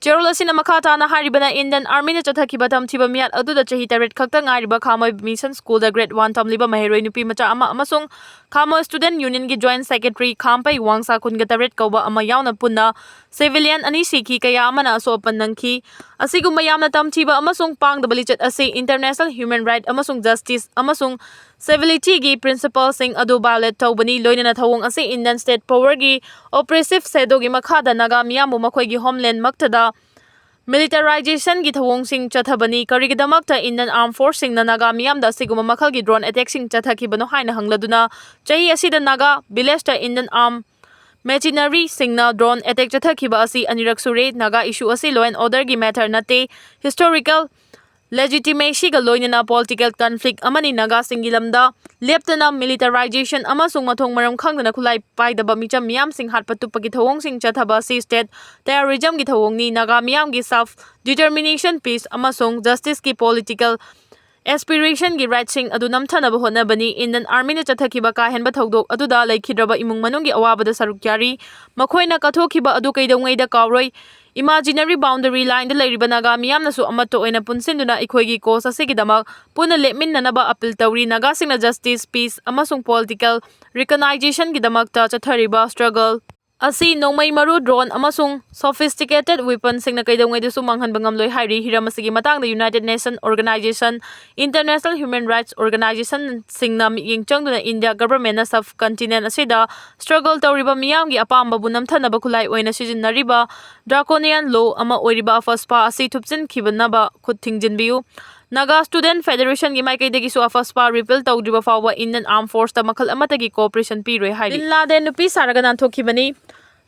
ꯆꯦꯔꯣꯜ ꯑꯁꯤꯅ ꯃꯈꯥ ꯇꯥꯅ ꯍꯥꯏꯔꯤꯕꯅ, ꯏꯟꯗꯤꯌꯟ ꯑꯥꯔꯃꯤꯅ ꯆꯠꯊꯈꯤꯕ ꯇꯝꯊꯤꯕ ꯃꯤꯍꯥꯠ ꯑꯗꯨꯗ ꯆꯍꯤ ꯇꯔꯦꯠ ꯈꯛꯇ ꯉꯥꯏꯔꯤꯕ ꯈꯥꯃꯣꯏ ꯃꯤꯁꯟ ꯁ꯭ꯀꯨꯜꯗ ꯒ꯭ꯔꯦꯗ ꯋꯥꯟ ꯇꯝꯂꯤꯕ ꯃꯍꯩꯔꯣꯏ ꯅꯨꯄꯤ ꯃꯆꯥ ꯑꯃ ꯑꯃꯁꯨꯡ ꯈꯥꯃꯣꯏ ꯁ꯭ꯇꯨꯗꯦꯟꯠ ꯌꯨꯅꯤꯌꯟꯒꯤ ꯖꯣꯏꯟꯠ ꯁꯦꯀ꯭ꯔꯦꯇꯔꯤ ꯈꯥꯝꯄꯩ ꯋꯥꯡꯁꯥ ꯀꯨꯟꯒ ꯇꯔꯦꯠ ꯀꯧꯕ ꯑꯃ ꯌꯥꯎꯅ ꯄꯨꯟꯅ ꯁꯤꯚꯤꯂꯤꯌꯟ ꯑꯅꯤ ꯁꯤꯈꯤ, ꯀꯌꯥ ꯑꯃꯅ ꯑꯁꯣꯛ ꯑꯄꯟ ꯅꯪꯈꯤ꯫ ꯑꯁꯤꯒꯨꯝꯕ ꯌꯥꯝꯅ ꯇꯝꯊꯤꯕ ꯑꯃꯁꯨꯡ ꯄꯥꯡꯗꯕ ꯂꯤꯆꯠ ꯑꯁꯤ ꯏꯟꯇꯔꯅꯦꯁꯅꯦꯜ ꯍ꯭ꯌꯨꯃꯦꯟ ꯔꯥꯏꯠ ꯑꯃꯁꯨꯡ ꯖꯁꯇꯤꯁ ꯑꯃꯁꯨꯡ ꯁꯤꯚꯤꯂꯤꯇꯤꯒꯤ ꯄ꯭ꯔꯤꯟꯁꯤꯄꯜꯁꯤꯡ ꯑꯗꯨ ꯚꯥꯏꯑꯣꯂꯦꯠ ꯇꯧꯕꯅꯤ, ꯂꯣꯏꯅꯅ ꯊꯧꯑꯣꯡ ꯑꯁꯤ ꯏꯟꯗꯤꯌꯟ ꯁ꯭ꯇꯦꯠ ꯄꯥꯋꯔꯒꯤ ꯑꯣꯄ꯭ꯔꯦꯁꯤꯚ ꯁꯦꯗꯣꯒꯤ ꯃꯈꯥꯗ ꯅꯥꯒꯥ ꯃꯤꯌꯥꯝꯕꯨ ꯃꯈꯣꯏꯒꯤ ꯍꯣꯝꯂꯦꯟꯗ ꯃꯛꯇꯗ ꯃꯤꯂꯤꯇꯔꯥꯏꯖꯦꯁꯟꯒꯤ ꯊꯧꯑꯣꯡꯁꯤꯡ ꯆꯠꯊꯕꯅꯤ꯫ ꯀꯔꯤꯒꯤꯗꯃꯛꯇ ꯏꯟꯗꯤꯌꯟ ꯑꯥꯔꯝ ꯐꯣꯔꯁꯁꯤꯡꯅ ꯅꯥꯒꯥ ꯃꯤꯌꯥꯝꯗ ꯑꯁꯤꯒꯨꯝꯕ ꯃꯈꯜꯒꯤ ꯗ꯭ꯔꯣꯟ ꯑꯦꯇꯦꯛꯁꯤꯡ ꯆꯠꯊꯈꯤꯕꯅꯣ ꯍꯥꯏꯅ ꯍꯪꯂꯗꯨꯅ, ꯆꯍꯤ ꯑꯁꯤꯗ ꯅꯥꯒꯥ ꯚꯤꯂꯦꯖꯇ ꯏꯟꯗꯤꯌꯟ ꯑꯥꯔꯝ ꯃꯦꯆꯤꯅꯔꯤꯁꯤꯡꯅ ꯗ꯭ꯔꯣꯟ ꯑꯦꯇꯦꯛ ꯆꯠꯊꯈꯤꯕ ꯑꯁꯤ ꯑꯅꯤꯔꯛ ꯁꯨꯔꯦ꯫ ꯅꯥꯒꯥ ꯏꯁꯨ ꯑꯁꯤ ꯂꯣ ꯑꯦꯟ ꯑꯣꯔꯗꯔꯒꯤ ꯃꯦꯇꯔ ꯅꯠꯇꯦ, ꯍꯤꯁꯇꯣꯔꯤꯀꯦꯜ ꯂꯦꯖꯤꯇꯤꯃꯦꯁꯤꯒ ꯂꯣꯏꯅꯅ ꯄꯣꯂꯤꯇꯤꯀꯦꯜ ꯀꯟꯐ꯭ꯂꯤꯛ ꯑꯃꯅꯤ꯫ ꯅꯥꯒꯥꯁꯤꯡꯒꯤ ꯂꯝꯗ ꯂꯦꯞꯇꯅ ꯃꯤꯂꯤꯇꯔꯥꯏꯖꯦꯁꯟ ꯑꯃꯁꯨꯡ ꯃꯊꯣꯡ ꯃꯔꯝ ꯈꯪꯗꯅ ꯈꯨꯠꯂꯥꯏ ꯄꯥꯏꯗꯕ ꯃꯤꯆꯝ ꯃꯤꯌꯥꯝꯁꯤꯡ ꯍꯥꯠꯄ ꯇꯨꯞꯄꯒꯤ ꯊꯧꯑꯣꯡꯁꯤꯡ ꯆꯠꯊꯕ ꯑꯁꯤ ꯁ꯭ꯇꯦꯠ ꯇꯦꯔꯣꯔꯤꯖꯝꯒꯤ ꯊꯧꯑꯣꯡꯅꯤ꯫ ꯅꯥꯒꯥ ꯃꯤꯌꯥꯝꯒꯤ ꯁꯦꯜꯐ ꯗꯤꯇꯔꯃꯤꯅꯦꯁꯟ, ꯄꯤꯁ ꯑꯃꯁꯨꯡ ꯖꯁꯇꯤꯁꯀꯤ ꯄꯣꯂꯤꯇꯤꯀꯦꯜ ꯑꯦꯁꯄꯤꯔꯦꯁꯟꯒꯤ ꯔꯥꯏꯠꯁꯤꯡ ꯑꯗꯨ ꯅꯝꯊꯅꯕ ꯍꯣꯠꯅꯕꯅꯤ꯫ ꯏꯟꯗꯤꯌꯟ ꯑꯥꯔꯃꯤꯅ ꯆꯠꯊꯈꯤꯕ ꯀꯥ ꯍꯦꯟꯕ ꯊꯧꯗꯣꯛ ꯑꯗꯨꯗ ꯂꯩꯈꯤꯗ꯭ꯔꯕ ꯏꯃꯨꯡ ꯃꯅꯨꯡꯒꯤ ꯑꯋꯥꯕꯗ ꯁꯔꯨꯛ ꯌꯥꯔꯤ꯫ ꯃꯈꯣꯏꯅ ꯀꯠꯊꯣꯛꯈꯤꯕ ꯑꯗꯨ ꯀꯩꯗꯧꯉꯩꯗ ꯀꯥꯎꯔꯣꯏ꯫ ꯏꯃꯥꯖꯤꯅꯔꯤ ꯕꯥꯎꯟꯗꯔꯤ ꯂꯥꯏꯟꯗ ꯂꯩꯔꯤꯕ ꯅꯥꯒꯥ ꯃꯤꯌꯥꯝꯅꯁꯨ ꯑꯃꯠꯇ ꯑꯣꯏꯅ ꯄꯨꯟꯁꯤꯟꯗꯨꯅ ꯑꯩꯈꯣꯏꯒꯤ ꯀꯣꯁ ꯑꯁꯤꯒꯤꯗꯃꯛ ꯄꯨꯟꯅ ꯂꯦꯞꯃꯤꯟꯅꯅꯕ ꯑꯄꯤꯜ ꯇꯧꯔꯤ꯫ ꯅꯥꯒꯥꯁꯤꯡꯅ ꯖꯁꯇꯤꯁ, ꯄꯤꯁ ꯑꯃꯁꯨꯡ ꯄꯣꯂꯤꯇꯤꯀꯦꯜ ꯔꯤꯀꯣꯒꯅꯥꯏꯖꯦꯁꯟꯒꯤꯗꯃꯛꯇ ꯆꯠꯊꯔꯤꯕ ꯁ꯭ꯇ꯭ꯔꯒꯜ ꯑꯁꯤ ꯅꯣꯡꯃꯩ ꯃꯔꯨ, ꯗ꯭ꯔꯣꯟ ꯑꯃꯁꯨꯡ ꯁꯣꯐꯤꯁꯇꯤꯀꯦꯇꯦꯗ ꯋꯦꯄꯟꯁꯤꯡꯅ ꯀꯩꯗꯧꯉꯩꯗꯁꯨ ꯃꯥꯡꯍꯟꯕ ꯉꯝꯂꯣꯏ ꯍꯥꯏꯔꯤ꯫ ꯍꯤꯔꯝ ꯑꯁꯤꯒꯤ ꯃꯇꯥꯡꯗ united nation organisation, international human rights ꯑꯣꯔꯒꯅꯥꯏꯖꯦꯁꯟꯁꯤꯡꯅ ꯃꯤꯠꯌꯦꯡ ꯆꯪꯗꯨꯅ ꯏꯟꯗꯤꯌꯥ ꯒꯚꯔꯟꯃꯦꯟꯠꯅ ꯁꯕ ꯀꯟꯇꯤꯅꯦꯟꯠ ꯑꯁꯤꯗ ꯁ꯭ꯇ꯭ꯔꯒꯜ ꯇꯧꯔꯤꯕ ꯃꯤꯌꯥꯝꯒꯤ ꯑꯄꯥꯝꯕꯕꯨ ꯅꯝꯊꯅꯕ ꯈꯨꯠꯂꯥꯏ ꯑꯣꯏꯅ ꯁꯤꯖꯤꯟꯅꯔꯤꯕ ꯗ꯭ꯔꯥꯀꯣꯅꯤꯌꯟ ꯂꯣ ꯑꯃ ꯑꯣꯏꯔꯤꯕ ꯑꯐꯁꯄꯥ ꯑꯁꯤ ꯊꯨꯞꯆꯤꯟꯈꯤꯕꯅꯕ ꯈꯨꯠ ꯊꯤꯡꯖꯤꯟꯕꯤꯌꯨ꯫ Naga Student Federationꯒꯤ ꯃꯥꯏꯀꯩꯗꯒꯤꯁꯨ ꯑꯐꯁꯄꯥ repeal ꯇꯧꯗ꯭ꯔꯤꯕ ꯐꯥꯎꯕ Indian Armed Forceꯇ ꯃꯈꯜ ꯑꯃꯠꯇꯒꯤ cooperation ꯄꯤꯔꯣꯏ ꯍꯥꯏꯔꯤ꯫ ꯕꯤꯟ ꯂꯥꯗꯦꯟ ꯅꯨꯄꯤ ꯁꯥꯔꯒ ꯅꯥꯟꯊꯣꯛꯈꯤꯕꯅꯤ꯫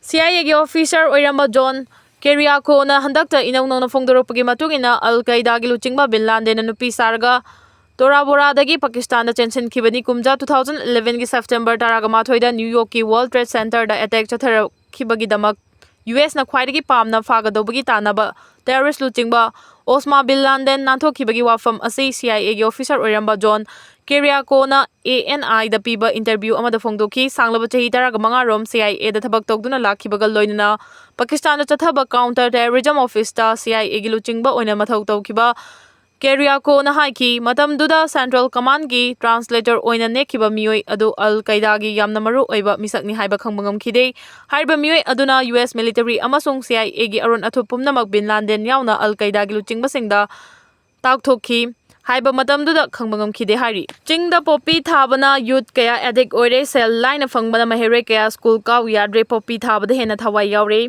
CIAꯒꯤ officer ꯑꯣꯏꯔꯝꯕ ꯖꯣꯟ ꯀꯦꯔꯤꯌꯥꯀꯣꯅ ꯍꯟꯗꯛꯇ ꯏꯅꯧ ꯅꯧꯅ ꯐꯣꯡꯗꯣꯔꯛꯄꯒꯤ ꯃꯇꯨꯡ ꯏꯟꯅ ꯑꯜ ꯀꯩꯗꯥꯒꯤ ꯂꯨꯆꯤꯡꯕ ꯕꯤꯟ ꯂꯥꯗꯦꯟꯅ ꯅꯨꯄꯤ ꯁꯥꯔꯒ ꯇꯣꯔꯥ ꯕꯣꯔꯥꯗꯒꯤ ꯄꯥꯀꯤꯁꯇꯥꯟꯗ ꯆꯦꯟꯁꯤꯟꯈꯤꯕꯅꯤ꯫ ꯀꯨꯝꯖꯥ two thousand elevenꯒꯤ September ꯇꯔꯥꯒ ꯃꯥꯊꯣꯏꯗ New Yorkꯀꯤ World Trade Centerꯗ attack ꯆꯠꯊꯔꯛꯈꯤꯕꯒꯤꯗꯃꯛ USꯅ ꯈ꯭ꯋꯥꯏꯗꯒꯤ ꯄꯥꯝꯅ ꯐꯥꯒꯗꯧꯕꯒꯤ ꯇꯥꯟꯅꯕ terrorist ꯂꯨꯆꯤꯡꯕ ꯑꯣꯁꯃꯥ ꯕꯤꯟ ꯂꯥꯗꯦꯟ ꯅꯥꯟꯊꯣꯛꯈꯤꯕꯒꯤ ꯋꯥꯐꯝ ꯑꯁꯤ CIAꯒꯤ officer ꯑꯣꯏꯔꯝꯕ ꯖꯣꯟ ꯀꯦꯔꯤꯌꯥꯀꯣꯅ ANIꯗ ꯄꯤꯕ interview ꯑꯃꯗ ꯐꯣꯡꯗꯣꯛꯈꯤ꯫ ꯁꯥꯡꯂꯕ ꯆꯍꯤ ꯇꯔꯥꯒ ꯃꯉꯥ ꯔꯣꯝ CIAꯗ ꯊꯕꯛ ꯇꯧꯗꯨꯅ ꯂꯥꯛꯈꯤꯕꯒ ꯂꯣꯏꯅꯅ ꯄꯥꯀꯤꯁꯇꯥꯟꯗ ꯆꯠꯊꯕ counter terrorism officeꯇ CIAꯒꯤ ꯂꯨꯆꯤꯡꯕ ꯑꯣꯏꯅ ꯃꯊꯧ ꯇꯧꯈꯤꯕ ꯀꯦꯔꯤꯌꯥꯀꯣꯅ ꯍꯥꯏꯈꯤ, ꯃꯇꯝꯗꯨꯗ Central Commandꯒꯤ translator ꯑꯣꯏꯅ ꯅꯦꯛꯈꯤꯕ ꯃꯤꯑꯣꯏ ꯑꯗꯨ ꯑꯜ ꯀꯩꯗꯥꯒꯤ ꯌꯥꯝꯅ ꯃꯔꯨ ꯑꯣꯏꯕ ꯃꯤꯁꯛꯅꯤ ꯍꯥꯏꯕ ꯈꯪꯕ ꯉꯝꯈꯤꯗꯦ꯫ ꯍꯥꯏꯔꯤꯕ ꯃꯤꯑꯣꯏ ꯑꯗꯨꯅ US military ꯑꯃꯁꯨꯡ CIAꯒꯤ ꯑꯔꯣꯟ ꯑꯊꯨꯞ ꯄꯨꯝꯅꯃꯛ ꯕꯤꯟ ꯂꯥꯗꯦꯟ ꯌꯥꯎꯅ ꯑꯜ ꯀꯩꯗꯥꯒꯤ ꯂꯨꯆꯤꯡꯕꯁꯤꯡꯗ ꯇꯥꯛꯊꯣꯛꯈꯤ ꯍꯥꯏꯕ ꯃꯇꯝꯗꯨꯗ ꯈꯪꯕ ꯉꯝꯈꯤꯗꯦ ꯍꯥꯏꯔꯤ꯫ ꯆꯤꯡꯗ poppy ꯊꯥꯕꯅ youth ꯀꯌꯥ addict ꯑꯣꯏꯔꯦ, ꯁꯦꯜ ꯂꯥꯏꯅ ꯐꯪꯕꯅ ꯃꯍꯩꯔꯣꯏ ꯀꯌꯥ school ꯀꯥꯎ ꯌꯥꯗ꯭ꯔꯦ, poppy ꯊꯥꯕꯗ ꯍꯦꯟꯅ ꯊꯋꯥꯏ ꯌꯥꯎꯔꯦ꯫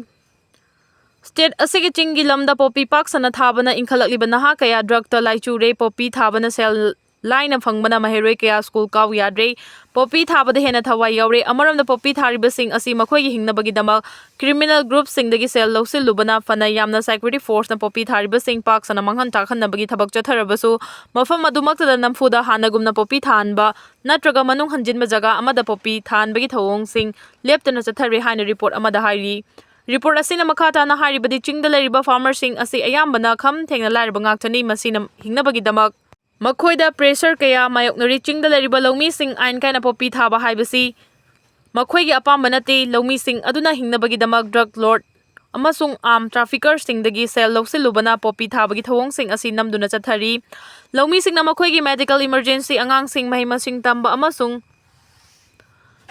State ꯑꯁꯤꯒꯤ ꯆꯤꯡꯒꯤ ꯂꯝꯗ poppy ꯄꯥꯛ ꯁꯟꯅ ꯊꯥꯕꯅ ꯏꯟꯈꯠꯂꯛꯂꯤꯕ ꯅꯍꯥ ꯀꯌꯥ drugꯇ ꯂꯥꯏꯆꯨꯔꯦ꯫ Poppy ꯊꯥꯕꯅ ꯁꯦꯜ ꯂꯥꯏꯅ ꯐꯪꯕꯅ ꯃꯍꯩꯔꯣꯏ ꯀꯌꯥ school ꯀꯥꯎ ꯌꯥꯗ꯭ꯔꯦ꯫ Poppy ꯊꯥꯕꯗ ꯍꯦꯟꯅ ꯊꯋꯥꯏ ꯌꯥꯎꯔꯦ꯫ ꯑꯃꯔꯣꯝꯗ poppy ꯊꯥꯔꯤꯕꯁꯤꯡ ꯑꯁꯤ ꯃꯈꯣꯏꯒꯤ ꯍꯤꯡꯅꯕꯒꯤꯗꯃꯛ criminal groupꯁꯤꯡꯗꯒꯤ ꯁꯦꯜ ꯂꯧꯁꯤꯜꯂꯨꯕꯅ ꯐꯅ ꯌꯥꯝꯅ security forceꯅ poppy ꯊꯥꯔꯤꯕꯁꯤꯡ ꯄꯥꯛ ꯁꯟꯅ ꯃꯥꯡꯍꯟ ꯇꯥꯛꯍꯟꯅꯕꯒꯤ ꯊꯕꯛ ꯆꯠꯊꯔꯕꯁꯨ ꯃꯐꯝ ꯑꯗꯨꯃꯛꯇꯗ ꯅꯝꯐꯨꯗ ꯍꯥꯟꯅꯒꯨꯝꯅ poppy ꯊꯥꯍꯟꯕ ꯅꯠꯇ꯭ꯔꯒ ꯃꯅꯨꯡ ꯍꯟꯖꯤꯟꯕ ꯖꯒꯥ ꯑꯃꯗ poppy ꯊꯥꯍꯟꯕꯒꯤ ꯊꯧꯑꯣꯡꯁꯤꯡ ꯂꯦꯞꯇꯅ ꯆꯠꯊꯔꯦ ꯍꯥꯏꯅ report ꯑꯃꯗ ꯍꯥꯏꯔꯤ꯫ Report ꯑꯁꯤꯅ ꯃꯈꯥ ꯇꯥꯅ ꯍꯥꯏꯔꯤꯕꯗꯤ ꯆꯤꯡꯗ ꯂꯩꯔꯤꯕ farmerꯁꯤꯡ ꯑꯁꯤ ꯑꯌꯥꯝꯕꯅ ꯈꯝ ꯊꯦꯡꯅ ꯂꯥꯏꯔꯕ ꯉꯥꯛꯇꯅꯤ꯫ ꯃꯁꯤꯅ ꯍꯤꯡꯅꯕꯒꯤꯗꯃꯛ ꯃꯈꯣꯏꯗ pressure ꯀꯌꯥ ꯃꯥꯌꯣꯛꯅꯔꯤ꯫ ꯆꯤꯡꯗ ꯂꯩꯔꯤꯕ ꯂꯧꯃꯤꯁꯤꯡ ꯑꯥꯏꯟ ꯀꯥꯏꯅ poppy ꯊꯥꯕ ꯍꯥꯏꯕꯁꯤ ꯃꯈꯣꯏꯒꯤ ꯑꯄꯥꯝꯕ ꯅꯠꯇꯦ꯫ ꯂꯧꯃꯤꯁꯤꯡ ꯑꯗꯨꯅ ꯍꯤꯡꯅꯕꯒꯤꯗꯃꯛ drug lord ꯑꯃꯁꯨꯡ arm traffickerꯁꯤꯡꯗꯒꯤ ꯁꯦꯜ ꯂꯧꯁꯤꯜꯂꯨꯕꯅ poppy ꯊꯥꯕꯒꯤ ꯊꯧꯑꯣꯡꯁꯤꯡ ꯑꯁꯤ ꯅꯝꯗꯨꯅ ꯆꯠꯊꯔꯤ꯫ ꯂꯧꯃꯤꯁꯤꯡꯅ ꯃꯈꯣꯏꯒꯤ medical emergency, ꯑꯉꯥꯡꯁꯤꯡ ꯃꯍꯩ ꯃꯁꯤꯡ ꯇꯝꯕ ꯑꯃꯁꯨꯡ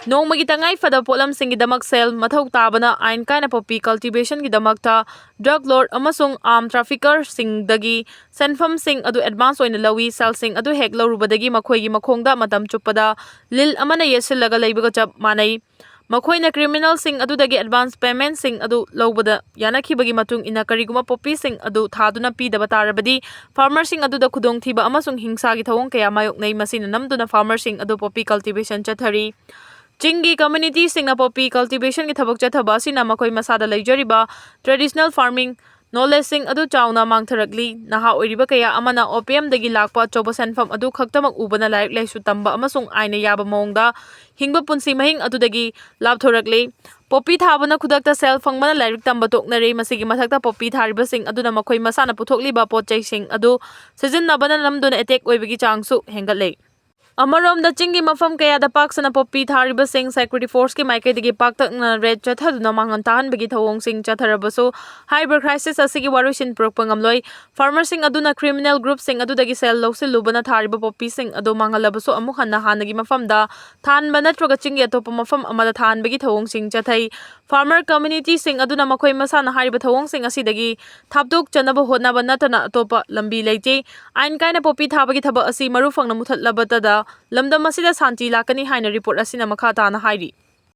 ꯅꯣꯡꯃꯒꯤ ꯇꯉꯥꯏ ꯐꯗꯕ ꯄꯣꯠꯂꯝꯁꯤꯡꯒꯤꯗꯃꯛ ꯁꯦꯜ ꯃꯊꯧ ꯇꯥꯕꯅ ꯑꯥꯏꯟ ꯀꯥꯏꯅ poppy cultivationꯒꯤꯗꯃꯛꯇ drug lord ꯑꯃꯁꯨꯡ arm traffickerꯁꯤꯡꯗꯒꯤ ꯁꯦꯟꯐꯝꯁꯤꯡ ꯑꯗꯨ advance ꯑꯣꯏꯅ ꯂꯧꯏ꯫ ꯁꯦꯜꯁꯤꯡ ꯑꯗꯨ ꯍꯦꯛ ꯂꯧꯔꯨꯕꯗꯒꯤ ꯃꯈꯣꯏꯒꯤ ꯃꯈꯣꯡꯗ ꯃꯇꯝ ꯆꯨꯞꯄꯗ ꯂꯤꯜ ꯑꯃꯅ ꯌꯦꯠꯁꯤꯜꯂꯒ ꯂꯩꯕꯒ ꯆꯞ ꯃꯥꯟꯅꯩ꯫ ꯃꯈꯣꯏꯅ criminalꯁꯤꯡ ꯑꯗꯨꯗꯒꯤ advance paymentꯁꯤꯡ ꯑꯗꯨ ꯂꯧꯕꯗ ꯌꯥꯅꯈꯤꯕꯒꯤ ꯃꯇꯨꯡ ꯏꯟꯅ ꯀꯔꯤꯒꯨꯝꯕ ꯄꯣꯄꯤꯁꯤꯡ ꯑꯗꯨ ꯊꯥꯗꯨꯅ ꯄꯤꯗꯕ ꯇꯥꯔꯕꯗꯤ farmerꯁꯤꯡ ꯑꯗꯨꯗ ꯈꯨꯗꯣꯡꯊꯤꯕ ꯑꯃꯁꯨꯡ ꯍꯤꯡꯁꯥꯒꯤ ꯊꯧꯑꯣꯡ ꯀꯌꯥ ꯃꯥꯌꯣꯛꯅꯩ꯫ ꯃꯁꯤꯅ ꯅꯝꯗꯨꯅ farmerꯁꯤꯡ ꯑꯗꯨ poppy cultivationꯗ ꯆꯠꯊꯔꯤ꯫ ꯆꯤꯡꯒꯤ communityꯁꯤꯡꯅ poppy cultivationꯒꯤ ꯊꯕꯛ ꯆꯠꯊꯕ ꯑꯁꯤꯅ ꯃꯈꯣꯏ ꯃꯁꯥꯗ ꯂꯩꯖꯔꯤꯕ traditional farming knowledgeꯁꯤꯡ ꯑꯗꯨ ꯆꯥꯎꯅ ꯃꯥꯡꯊꯔꯛꯂꯤ꯫ ꯅꯍꯥ ꯑꯣꯏꯔꯤꯕ ꯀꯌꯥ ꯑꯃꯅ opiumꯗꯒꯤ ꯂꯥꯛꯄ ꯑꯆꯧꯕ ꯁꯦꯟꯐꯝ ꯑꯗꯨ ꯈꯛꯇꯃꯛ ꯎꯕꯅ ꯂꯥꯏꯔꯤꯛ ꯂꯥꯏꯁꯨ ꯇꯝꯕ ꯑꯃꯁꯨꯡ ꯑꯥꯏꯟꯅ ꯌꯥꯕ ꯃꯑꯣꯡꯗ ꯍꯤꯡꯕ ꯄꯨꯟꯁꯤ ꯃꯍꯤꯡ ꯑꯗꯨꯗꯒꯤ ꯂꯥꯞꯊꯣꯔꯛꯂꯤ꯫ Poppy ꯊꯥꯕꯅ ꯈꯨꯗꯛꯇ ꯁꯦꯜ ꯐꯪꯕꯅ ꯂꯥꯏꯔꯤꯛ ꯇꯝꯕ ꯇꯣꯛꯅꯔꯦ꯫ ꯃꯁꯤꯒꯤ ꯃꯊꯛꯇ poppy ꯊꯥꯔꯤꯕꯁꯤꯡ ꯑꯗꯨꯅ ꯃꯈꯣꯏ ꯃꯁꯥꯅ ꯄꯨꯊꯣꯛꯂꯤꯕ ꯄꯣꯠ ꯆꯩꯁꯤꯡ ꯑꯗꯨ ꯁꯤꯖꯤꯟꯅꯕꯅ ꯅꯝꯗꯨꯅ attack ꯑꯣꯏꯕꯒꯤ ꯆꯥꯡꯁꯨ ꯍꯦꯟꯒꯠꯂꯦ꯫ ꯑꯃꯔꯣꯝꯗ, ꯆꯤꯡꯒꯤ ꯃꯐꯝ ꯀꯌꯥꯗ ꯄꯥꯛ ꯁꯟꯅ poppy ꯊꯥꯔꯤꯕꯁꯤꯡ security forceꯀꯤ ꯃꯥꯏꯀꯩꯗꯒꯤ ꯄꯥꯛꯇꯛꯅ raid ꯆꯠꯊꯗꯨꯅ ꯃꯥꯡꯍꯟ ꯇꯥꯍꯟꯕꯒꯤ ꯊꯧꯑꯣꯡꯁꯤꯡ ꯆꯠꯊꯔꯕꯁꯨ, ꯍꯥꯏꯔꯤꯕ crisis ꯑꯁꯤꯒꯤ ꯋꯥꯔꯣꯏꯁꯤꯟ ꯄꯨꯔꯛꯄ ꯉꯝꯂꯣꯏ꯫ Farmerꯁꯤꯡ ꯑꯗꯨꯅ criminal groupꯁꯤꯡ ꯑꯗꯨꯗꯒꯤ ꯁꯦꯜ ꯂꯧꯁꯤꯜꯂꯨꯕꯅ ꯊꯥꯔꯤꯕ poppyꯁꯤꯡ ꯑꯗꯨ ꯃꯥꯡꯍꯜꯂꯕꯁꯨ, ꯑꯃꯨꯛ ꯍꯟꯅ ꯍꯥꯟꯅꯒꯤ ꯃꯐꯝꯗ ꯊꯥꯍꯟꯕ ꯅꯠꯇ꯭ꯔꯒ ꯆꯤꯡꯒꯤ ꯑꯇꯣꯞꯄ ꯃꯐꯝ ꯑꯃꯗ ꯊꯥꯍꯟꯕꯒꯤ ꯊꯧꯑꯣꯡꯁꯤꯡ ꯆꯠꯊꯩ꯫ Farmer communityꯁꯤꯡ ꯑꯗꯨꯅ ꯃꯈꯣꯏ ꯃꯁꯥꯅ ꯍꯥꯏꯔꯤꯕ ꯊꯧꯑꯣꯡꯁꯤꯡ ꯑꯁꯤꯗꯒꯤ ꯊꯥꯞꯇꯣꯛꯆꯅꯕ ꯍꯣꯠꯅꯕ ꯅꯠꯇꯅ ꯑꯇꯣꯞꯄ ꯂꯝꯕꯤ ꯂꯩꯇꯦ꯫ ꯑꯥꯏꯟ ꯀꯥꯏꯅ poppy ꯊꯥꯕꯒꯤ ꯊꯕꯛ ꯑꯁꯤ ꯃꯔꯨ ꯐꯪꯅ ꯃꯨꯊꯠꯂꯕꯇꯗ ꯂꯝꯗꯝ ꯑꯁꯤꯗ ꯁꯥꯟꯇꯤ ꯂꯥꯛꯀꯅꯤ ꯍꯥꯏꯅ report ꯑꯁꯤꯅ ꯃꯈꯥ ꯇꯥꯅ ꯍꯥꯏꯔꯤ꯫